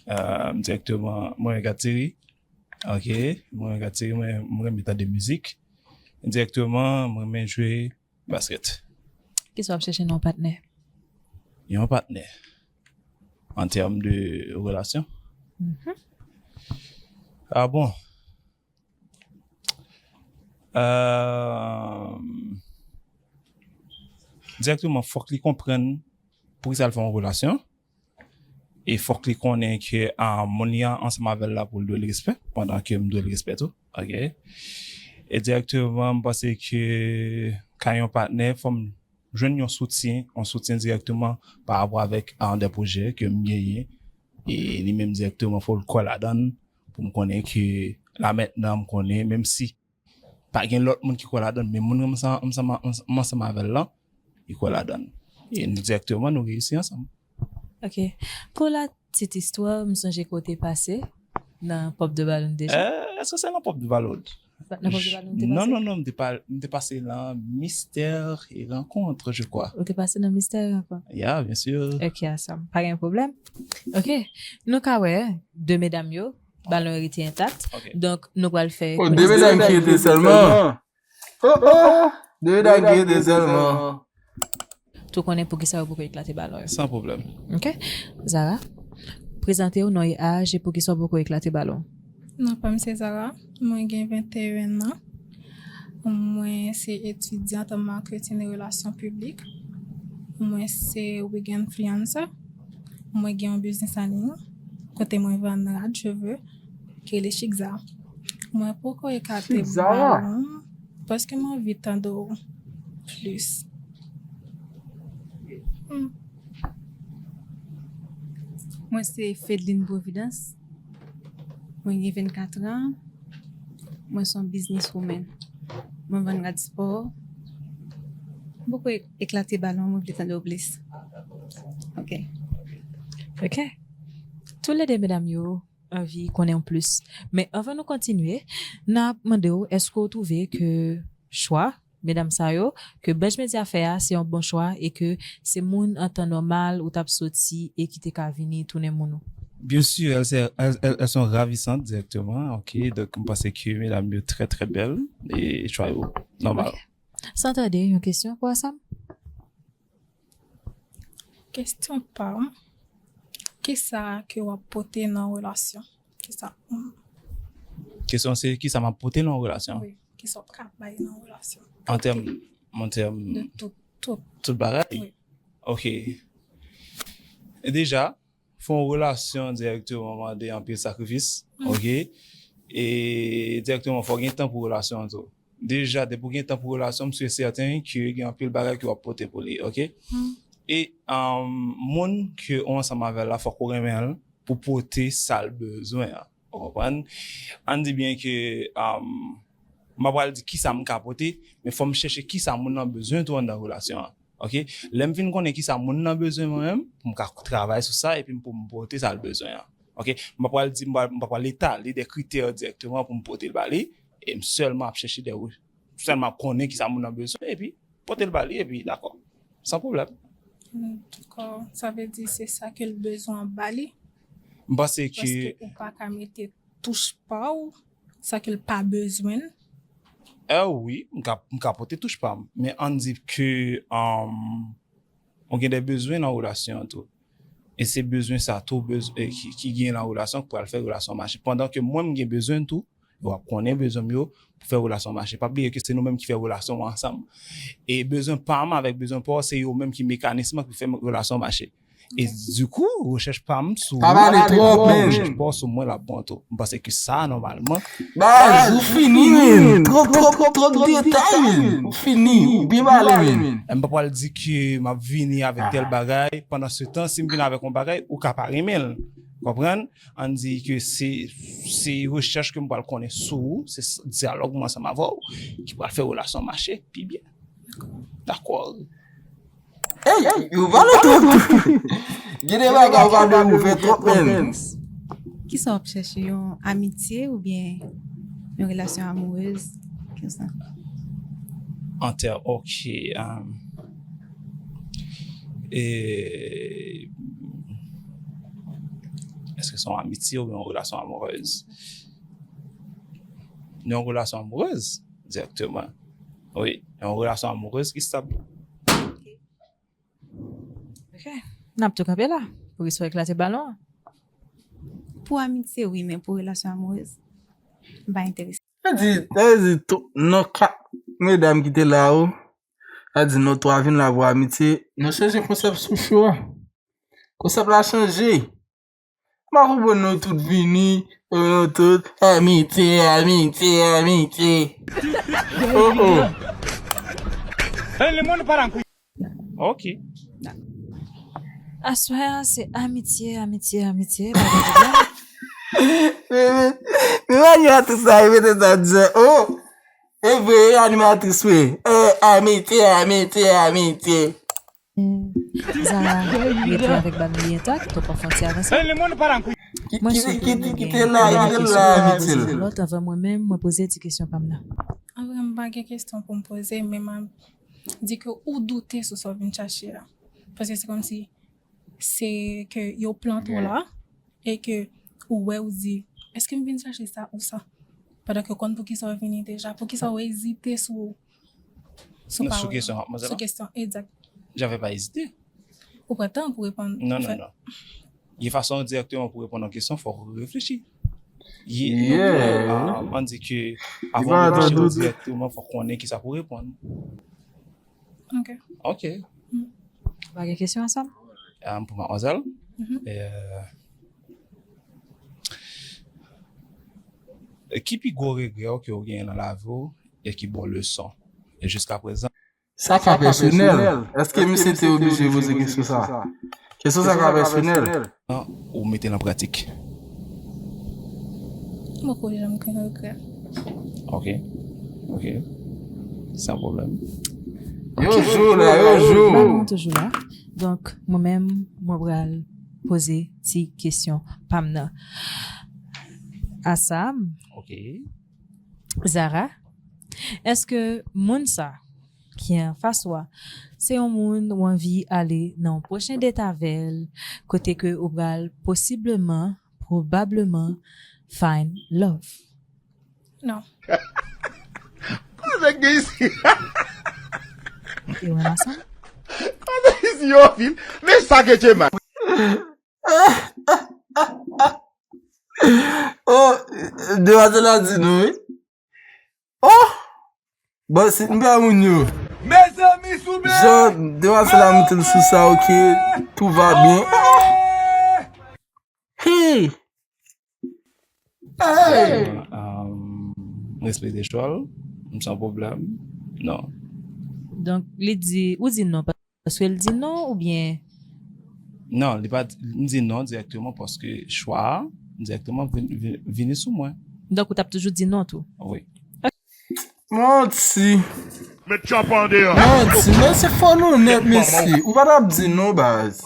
Euh, directement, mwen renmen gad seri. Ok. Mwen renmen gad seri, mwen mwen renmen tande mizik. Direkteman, mwen renmen jwe basket. Kisa w ap chèche nan yon patnè? Yon patnè. An tèm de relasyon? Ah bon? Euh, direkteman, fòk li konprann poukisa l fè yon relasyon. E fòk li konnen ke ah, moun li an ansanm avè l la pou l dwe l respè, pandan ke m dwe l respè tou. Ok. E direkteman, m panse ke ka yon patnè, fò m jwenn yon soutyen, yon soutyen direkteman pa rapò avèk ah, de pwojè ke m genyen. E li menm direkteman, fò l kwè ladan l pou m konnen ke la mentnan m konnen, menm si pa gen lòt moun ki kwè ladan l, men moun m ansanm avè l lan, li kwè ladan l. E nou direkteman, nou reyisi ansanm. Ok. Pou la petite histoire, m sonje ke w te pase nan Pop de Ballon deja. Euh, èske se nan Pop de Ballon? Nan Pop de Ballon ou te pase? Non, non, non, m te, pa, m te pase nan Mystère et Rencontre, je crois. Ou te pase nan Mystère et Rencontre? Ya, byen si. Ok, Sam, pa gen pwoblèm. Ok, nou ka wè de medam yo, balon yo rete entak. Donk, nou pral fè... Oh, de medam ki rete sèlman. Oh, oh, de medam ki rete sèlman. Tou konnen poukisa yo poko eklate balon yo. San pwoblèm. Ok. Zara, prezante w, non e aj e poukisa w poko eklate balon. Non pa m se Zara, mwen gen venteyen an. Mwen se etidyant an marketing e relasyon piblik. Mwen se wig influencer. Mwen gen yon biznis an liy kote mwen vann rad cheve ki rele Chikza. Mwen poko ekate balon paske m anvi tande w plis. Mwen se Fedline Providence. Mwen gen vennkat an. Mwen se yon business woman. Mwen vann rad spò. M poko eklate balon, mwen vle tande w plis. Ok. Ok. Toulede medam yo anvi konnen w plis. Men anvan nou kontinye, n ap mande w, èske w twouve ke chwa medam sa yo ke Benj Media fè a se yon bon chwa e ke se moun an tan nòmal ou t ap soti e ki te ka vini tounen moun ou? Bien sûr, elles, elles, elles, elles sont ravissantes directement. Ok, donc, je pense que mesdames sont très, très belles et je trouve normal. Ok. San tande, yon kesyon pou Asam? Kesyon pa m. Kisa ke w ap pote nan relasyon? Kisa? Kesyon se kisa m ap pote nan relasyon? Wi, kisa w ka bay nan relasyon? An tèm, an tèm De tout, tout. tout bagay? Wi. Ok. Deja, fè yon relasyon direkteman mande anpil sakrifis. Ok? E direkteman, fò gen tan pou relasyon an tou. Deja, depi w gen tan pou relasyon, m si e sèten ke gen anpil bagay ke w ap pote pou li, ok? E um, moun ke ou ansanm avè l la, fòk ou renmen l pou pote sa l bezwen an. Ou konprann? Ann di byen ke um, m pa pral di kisa m ka pote, men fò m chèche kisa moun nan bezwen tou anndan relasyon an. Ok? Lè m fin konnen kisa moun nan bezwen mwen menm, pou m ka travay sou sa epi pou m pote sa l bezwen an. Ok? M pa pral di, m pa pral etale de kritè direkteman pou m pote l ba li, e m sèlman ap chèche de, sèlman ap konnen kisa moun nan bezwen epi pote l ba li epi dakò. San pwoblèm. Dakò, sa vle di se sa ke l bezwen ba li? M panse ke Paske ou pa ka mete touch pa w, sa ke l pa bezwen l. Eh wi, m ka, m ka pote touch pa m. Men ann di ke um, ou gen de bezwen nan relasyon an tou. E se bezwen sa tou bezwen, ki, ki gen nan relasyon ki pral fè relasyon mache. Pandan ke mwen m gen bezwen tou, w ap konnen bezwen m yo pou fè relasyon mache. Pa bliye ke se nou menm ki fè relasyon an ansanm. E bezwen pa m avèk bezwen pa w, se yo menm ki mekanis lan ki fè relasyon mache. E dikou, rechèch pa m sou ou, rechèch pa w sou mwen l ap bon tou. M panse ke sa, nòmalman. Baz, ou fini, men. Twòp, twòp, twòp, twòp detay, men. Ou fini, ou byen pale, men. M pa pral di ke m ap vini avèk tèl bagay. Pandan se tan, si m vin avèk yon bagay, ou ka pa renmen l. Konprann? Ann di ke se, se rechèch ke m pral konnen sou ou, se dyalòg mwen ansanm avè w ki pral fè relasyon mache pi byen. Dakò. Hey, ou pale twòp. Gen de bagay ou pa dwe ouvè twòp, men. Kisa w ap chèche, yon amitye oubyen yon relasyon amourèz? Kisa? An tèm, ok. Um, e, èske se yon amitye oubyen yon relasyon amourèz? Yon relasyon amourèz, direkteman. Wi, yon relasyon amourèz ki stab. Ok. N ap tou kanpe la pou istwa eklate balon an. Pou amitye, wi, men pou relasyon amourèz, m pa enterese. Sa di, sa di, tou, non, kat medam ki te la, o. Sa di, non, twa vin la pou amitye. Nou chanje konsèp sou cho a. Konsèp la chanje. M pa konprann nou tout vini, nou tout, amitye, amitye, amitye. Oh, oh. Ok. Aswè a, se amitye, amitye, amitye, pa gen pwoblèm. Men, men, men animatris la, li mete sa djè. Oh! E vre, e animatris, wi. Eh, amitye, amitye, amitye. Zara rete avèk bal li entak, twòp pa fè yon ti avanse. Ki, ki, ki, ki, kite la, kite la, amitye. Lòt, anvan mwen menm, mwen poze ti kesyon pa m nan. Anvre, m pa gen kesyon pou m poze, men m ap di ke ou doute sou sa w vin chache a. Paske se kòmsi se ke yo plante w la e ke ou wè, ou di, èske m vin chache sa ou sa? Pandan ke w konn poukisa w vini deja, poukisa w ezite sou sou Non, pawòl sou la? Kesyon, mademoiselle. Sou kesyon, egzak. J'avais pas hésité. Ou pran tan pou reponn. Non, non, non. Gen fason direkteman pou reponn yon kesyon, fòk ou reflechi. Yeah. Ann di ke avan ou reflechi direkteman, fòk ou konnen kisa pou reponn. Ok. Ok. Pa gen kesyon ansanm? Um, pou madmwazèl, Mhm. euh, ki pi gwo regrè w ke w genyen nan lavi w e ki bon leson? E jiska prezan, Sa ka pèsonèl. Èske misye te oblije poze kesyon sa? Kesyon sa ka pèsonèl. ou mete l an pratik? M poko janm gen regrè. Ok. Ok. San pwoblèm. Yo jou la, yo jou. Balon toujou la. Donk, mwen menm, mwen pral poze ti kesyon pa m nan. Asam, Ok. Zara, èske moun sa ki anfas ou a, se yon moun ou anvi ale nan yon pwochen date avè l, kote ke ou pral posibleman, pwobableman, find love. Non. Koze gen isi? E wè masanm? Koze isi yo vin? Men sa ke Chema. Oh, demwazèl la di nou wi. Oh! Bon, si m pa moun yo. Mezanmi souple. Jan demwazèl la monte l sou sa, ok. Tout va bien. Hey! Um, respekte chwa l, m san pwoblèm. Non. Donk, li di, ou di non, paske l di non oubyen? Non, li pa di, m di non dirèkteman paske chwa a dirèkteman vin- vin- vini sou mwen. Donk, ou t ap toujou di non tou? Wi. Manti. Met chop an deyò. Manti, men se fò nou nèt, mesye. Ou pa t ap di non, baz.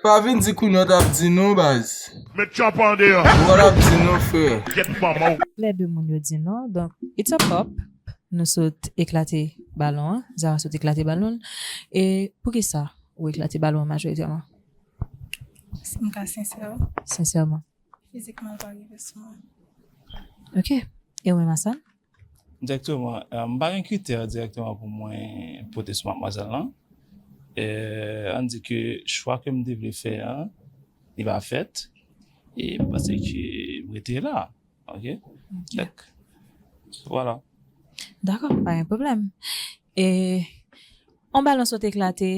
Pa vin di kounye a w t ap di non, baz. Met chop an deyò. Ou pa t ap di non, frè. Gyèt manman w. Lè de moun yo di non, donk, it's a pop. Nou sot eklate balon an. Zara sot eklate balon l. E poukisa ou eklate balon an majoritèman? Si m ka sensè, Sensèman. Fizikman, l pa rive sou mwen. Ok. E ou menm, Hassan? Dirèkteman, euh, m pa gen kritè dirèkteman pou mwen pote sou madmwazèl lan. Euh, ann di ke chwa ke m te vle fè an, li pa fèt. E m panse ke m rete la. Ok? Donk, vwala. Dakò, pa gen pwoblèm. E yon balon sot eklate,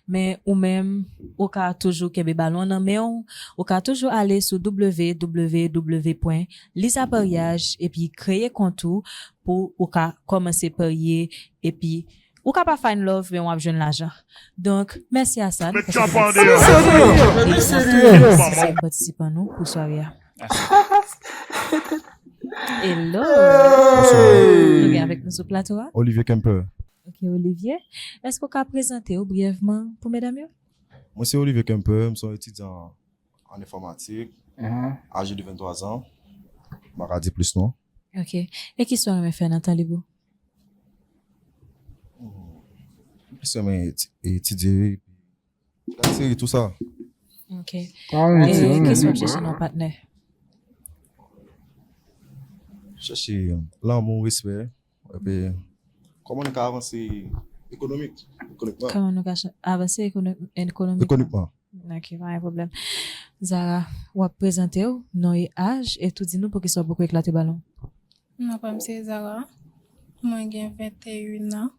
men ou menm, ou ka toujou kenbe balon nan men w, ou ka toujou ale sou w w w pwen lisa paryaj epi kreye kont ou pou ou ka kòmanse parye epi ou ka pa find love men w ap jwenn lajan. Donk, mèsi Hassan. Met paske chop ou an te deyò. patisipè. Mèsi, E Dieu. Hassan se patisipan nou pou sware a. Hello! Nou gen avèk nou sou plato a? Olivier Kemper. Ok, Olivier. Èske w ka prezante w briyèvman pou medam yo? Mwen se Olivier Kemper, m se yon etidyan an enfòmatik, aje de venntwa zan. M pa ka di plis non. Ok. E kisa w renmen fè nan tan lib ou? M plis renmen eti- etidye, gad seri, tou sa. Ok. E kisa w ap chèche nan yon patnè? Chèche lanmou, respè, epi kòman nou ka avanse ekonomik, ekonomikman. Kòman nou ka cha- avanse ekono- ekonomikman? Ekonomikman. Ok, pa gen pwoblèm. Zara, w ap prezante w, non e aj, e tou di nou poukisa w poko eklate balon. Non pa m se Zara. Mwen gen venteyen an.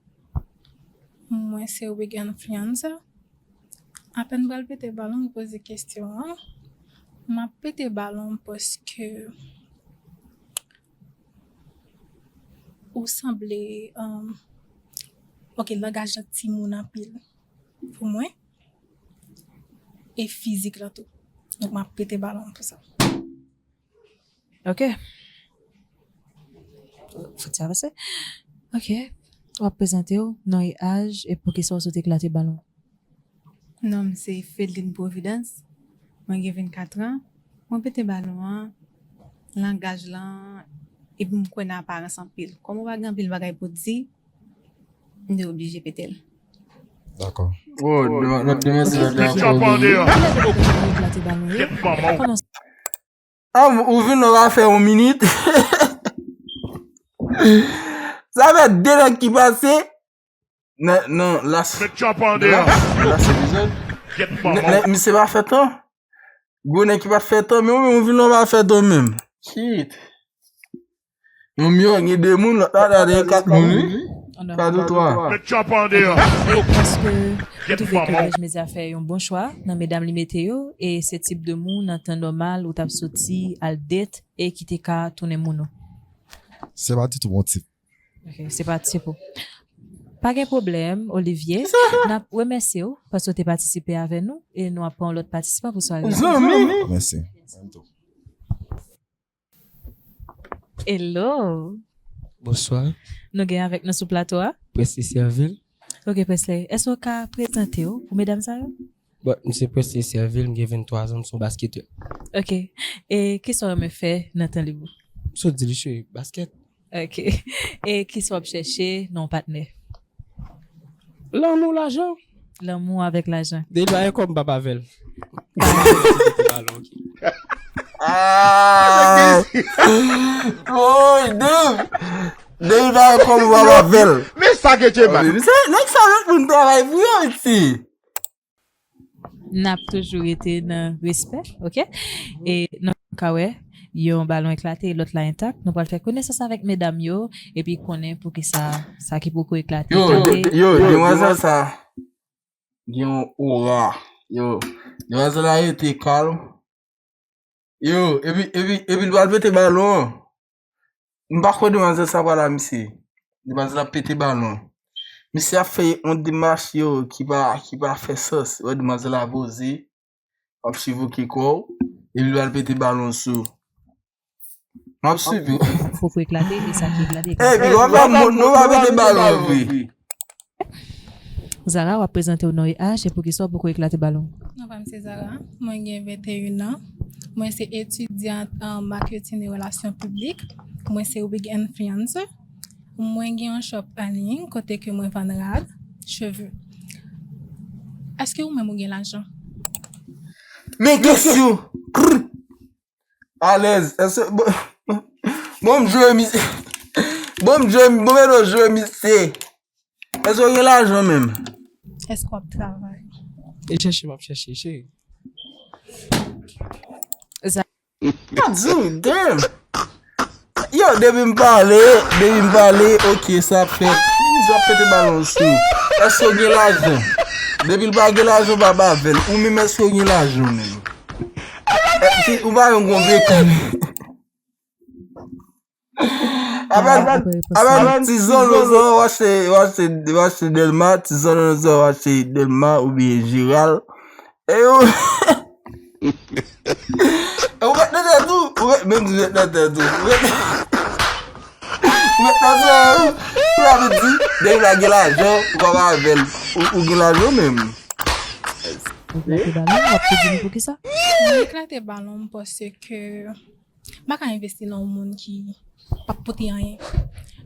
Mwen se Wigan Fianza. Apèn pral pete balon, ou poze kesyon an. M ap pete balon paske ou sanble, um, ok, langaj lan timoun anpil pou mwen. E fizik lan tou. Donk, m ap pete balon pou sa. Ok. Fouti avanse. Ok. W ap prezante w, non e aj, e poukisa w sot eklate balon. Non m se Fedeline Providence. Mwen gen vennkat an. Mwen pete balon an, langaj lan, epi m kwè nan aparans anpil. Kòm ou pa gen anpil bagay pou w di, m te oblije pete l. Dakò. Oh, lòt demwazèl la te Met chop an akòde. deyò. Eklate balon yo. Gyèt manman w. Kòman Ah, ou vin la w a fè yon minit. Sa fè de nèg ki pase. Nan, nan, las, Met chop an deyò. las, las epizòd. Gyèt Nè- manman nè- w. Misye pa fè tan. Gwo nèg ki pa t fè tan, men ou menm ou vin la w pa fè tan menm. Shit. Yon miyò gen de moun, lòt la ta gen kat moun, wi. Kat ou twa. Met chop an deyò. E èske ou Gyèt twouve ke manman w. Bèj Medya fè yon bon chwa nan medam li mete yo? E se tip de moun, an tan nòmal, ou t ap soti, al date, e ki te ka tounen moun ou? Se pa ditou bon tip. Ok, se pa tip ou. Pa gen pwoblèm, Olivier. N ap remèsye w paske w te patisipe avè nou e nou ap pran yon lòt patisipan pou sware a. Zanmi. Mèsi. Hello! Bonswa. Nou gen avèk nou sou plato a? Presley Servil. Ok, Presley. Èske w ka prezante w pou medam sa yo? Bon, m se Presley Servil, m gen venntwa zan, m se yon basketè. Ok. E kisa w renmen fè nan tan lib ou? M sot di li cheri, basket. Ok. E kisa w ap chèche nan yon patnè? Lanmou, lajan. Lanmou avèk lajan. Depi l pa gen kòb, m p ap avè l. Ah! Woy, Dave! Dave pa gen kòb, m p ap avè l. Men sa ke Djeba. Nèg sa lòt moun travay pou yo isi. N ap toujou rete nan respè, ok? E nou ka wè yon balon eklate e lòt la entak. Nou pral fè konesans avèk medam yo epi konnen poukisa sa ki poko eklate Yo, eklate. yo, demwazèl sa gen yon ora. Yo, demwazèl la rete kalm. Yo, epi, epi, epi l pral pete balon an. M pa kwè demwazèl sa pral a misye. Demwazèl ap pete balon. Misye ap fè yon demach yo ki pa, ki pa fè sans. Wè demwazèl la poze. W ap swiv oke kò w. Epi l pral pete balon sou. M ap swiv yo. Poko eklate e sa ki eklate. Epi w ap fè moun nou pa pete balon vre. Zara, w ap prezante w non e aj e poukisa w poko eklate balon. Non pa m se Zara, mwen gen venteyen an. Mwen se etidyant an marketing e relasyon piblik. Mwen se wig influencer. Mwen gen yon shop an liy kote ke mwen vann rad, cheve. Èske ou menm ou gen lajan? Men kesyon. Alèz. Èske bon, bon m jwe misye. Bon m jwe, bon men nou jwe misye. Èske w gen lajan menm? Èske w ap travay? E chèche m ap chèche cheri. Zara, Mwen di w, damn. Yo, depi m pale, depi m pale, ok, sa ap fèt. Nèg ap pete balon sou. Èske w gen lajan? Depi l pa gen lajan, w pa ba avè l. Ou menm, èske w gen lajan menm? Èske ou pa yon gwo bekon? Apre, apre ti zon, zon, w achte, w achte, w achte Dèlma, ti zon, zon, w achte Dèlma oubyen Jeral. E ou, ou mèt nan tèt ou, ou mèt, menm di mèt nan tèt ou. Ou mèt, ou mèt nan tèt ou. Ou la vin di, depi la gen lajan, ou pa ba avè l. Ou, ou gen lajan menm. ou eklate balon, w ap tou di m poukisa? Mwen eklate balon m paske m pa ka envesti nan yon moun ki p ap pote anyen.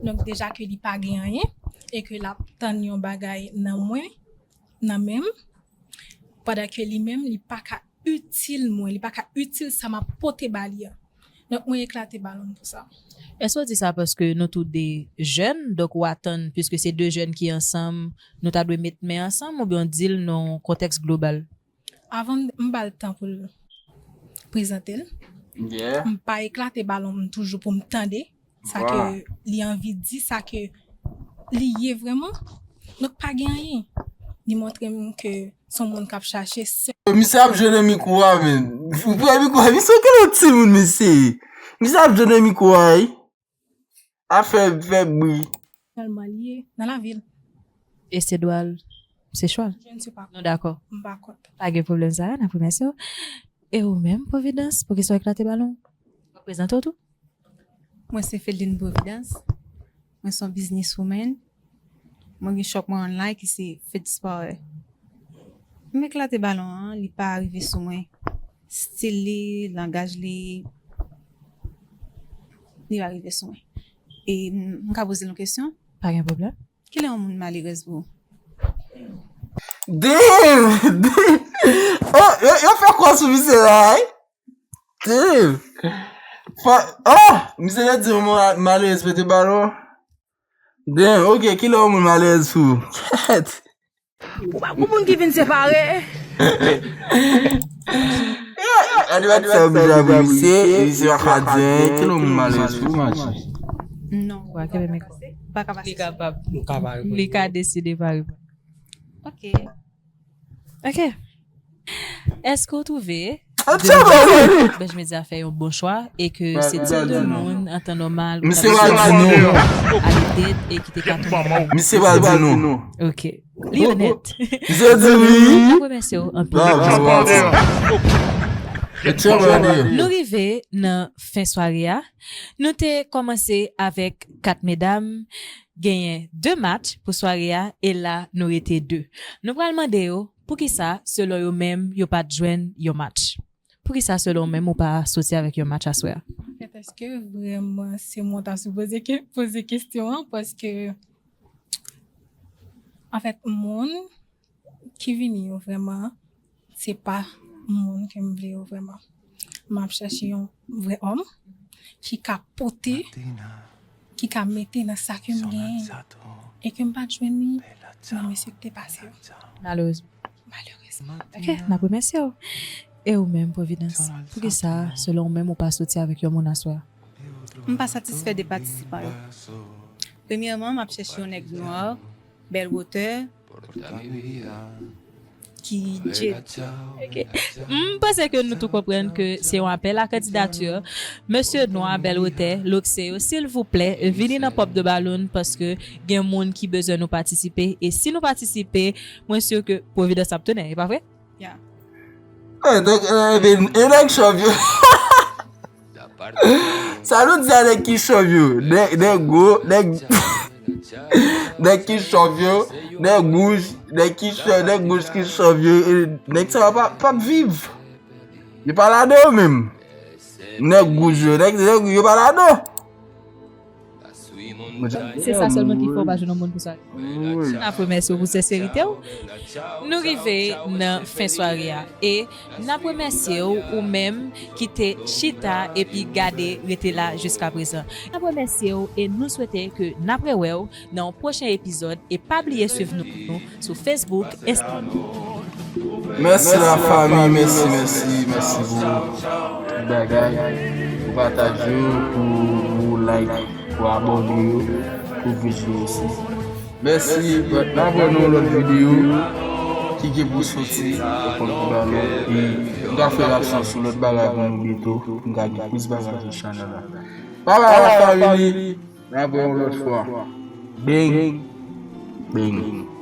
Donk deja ke li pa gen anyen e ke l ap tann yon bagay nan mwen, nan men m, pandan ke li menm li pa ka itil mwen, li pa ka itil sa m ap pote ba li a. Donk mwen eklate balon m pou sa. Èske w di sa paske nou tou de jèn, donk w atann, piske se de jèn ki ansanm, nou ta dwe met men ansanm oubyen w di l nan yon kontèks global? Avan m, m ba l tan pou l prezante l. Yeah. M pa eklate balon m toujou pou m tande sa ke Voilà. Li anvi di, sa ke li ye vrèman. Donk pa gen anyen. Li montre m ke se yon moun k ap chache sèl. Misye ap jwe nan mikwo a, men. Ou pran mikwo a, misye gen yon timoun, mesye. Misye ap jwe nan mikwo a, wi. A fè, fè bri. Sèlman li ye nan lavi l. E se dwa l, se chwa l. Je ne sais pas. Nou dakò. M pa kont. Pa gen pwoblèm, Zara, n ap remèsye w. E ou menm, Providence, poukisa w eklate balon? W ap prezante w tou? Mwen se Feline Providence. Mwen se yon business woman. Mwen gen shop mwen online ki se Fedspar. M eklate balon an, li pa rive sou mwen. Stil li, langaj li, li pa rive sou mwen. E m, m ka poze l yon kesyon? Pa gen pwoblèm. Kilè yon moun malerèz pou ou? Damn! Damn! Oh, yo, yo fè kwa sou misye la, wi? Damn! Fa- Oh! Misye te di yon moun malerèz pete balon. Damn, ok, kilè yon moun malerèz pou ou? Kèt! Ou pa gon moun ki vin separe. Animatè oblije ap ri misye, e misye pa ka di anyen, kilè yon moun malerèz pou ou, Maji? Non. Wa kenbe mikwo. Pa ka pase. Li kapab. Nou ka pa reponn. Li ka deside pa reponn. Ok. Ok. Èske w twouve Atchan, bro! Benj Media fè yon bon chwa e ke se tip de moun an tan nòmal ou Misye ta pa di non. Ale date e ki te ka tonbe? Misye pa di non. Ok. Li onèt. Misye di wi. Mwen remèsye w anpil. Bravo, bravo. Atchan, bro. Nou rive nan fen sware a. Nou te kòmanse avèk kat medam, genyen de match pou sware a, e la nou rete de. Nou pral mande yo poukisa, selon yo menm, yo pa t jwenn yon match. Poukisa, selon w menm, ou pa soti avèk yon match aswè a? Anfèt, èske vrèman se mwen ta sipoze ke poze kesyon an? Paske, Anfèt, moun ki vini yo vrèman, se pa moun ke m vle yo vrèman. M ap chèche yon vrè òm ki ka pote, ki ka mete nan sa ke m genyen e ke m pa t jwenn li nan mesye ki te pase yo. Malerezman. Malerezman. Ok, n ap remèsye w. E ou menm, Providence, poukisa, selon ou menm, ou pa soti avèk yon moun aswè a? M pa satisfè de patisipan yo. Premyèman, m ap chèche yon nèg nwa, bèl wotè, ki djed. M panse ke nou tou konprann ke se yon apèl a kandidati. Mesye nwa, bèl wotè, lokse yo, silvouplè, vini nan Pop de Balloon paske gen moun ki bezwen nou patisipe. E si nou patisipe, mwen si ke Providence ap tounen, e pa vre? Ya. E nèg chòv yo. Sa nou di a nèg ki chòv yo? Nèg gwo, nèg nèg ki chòv yo, nèg wouj, nèg ki chòv, nèg wouj ki chòv yo, nèg sa yo p ap viv. Yo pa ladan yo menm. Nèg wouj yo, nèg yo pa ladan. Se sa sèlman ki fè w pa jwenn yon moun pou sa. N ap remèsye w pou senserite w. Nou rive nan fen sware a e n ap remèsye w ou menm ki te chita epi gade rete la jiska prezan. N ap remèsye w e nou swete ke n ap rewè w nan yon pwochen epizòd e pa bliye swiv nou sou Facebook, Instagram. Mèsi la fanmi, mèsi, mèsi, mèsi pou tout bagay, pou pataj yo, pou, pou like, pou abòne yo, pou views yo osi. Mèsi, n ap wè nan yon lòt videyo ki gen pou soti, e m ka fè reaksyon sou lòt bagay pou nou byento, pou n ka gen plis bagay sou chanèl la. Bye bye la fanmi, n ap wè yon lòt fwa. Bang, bang.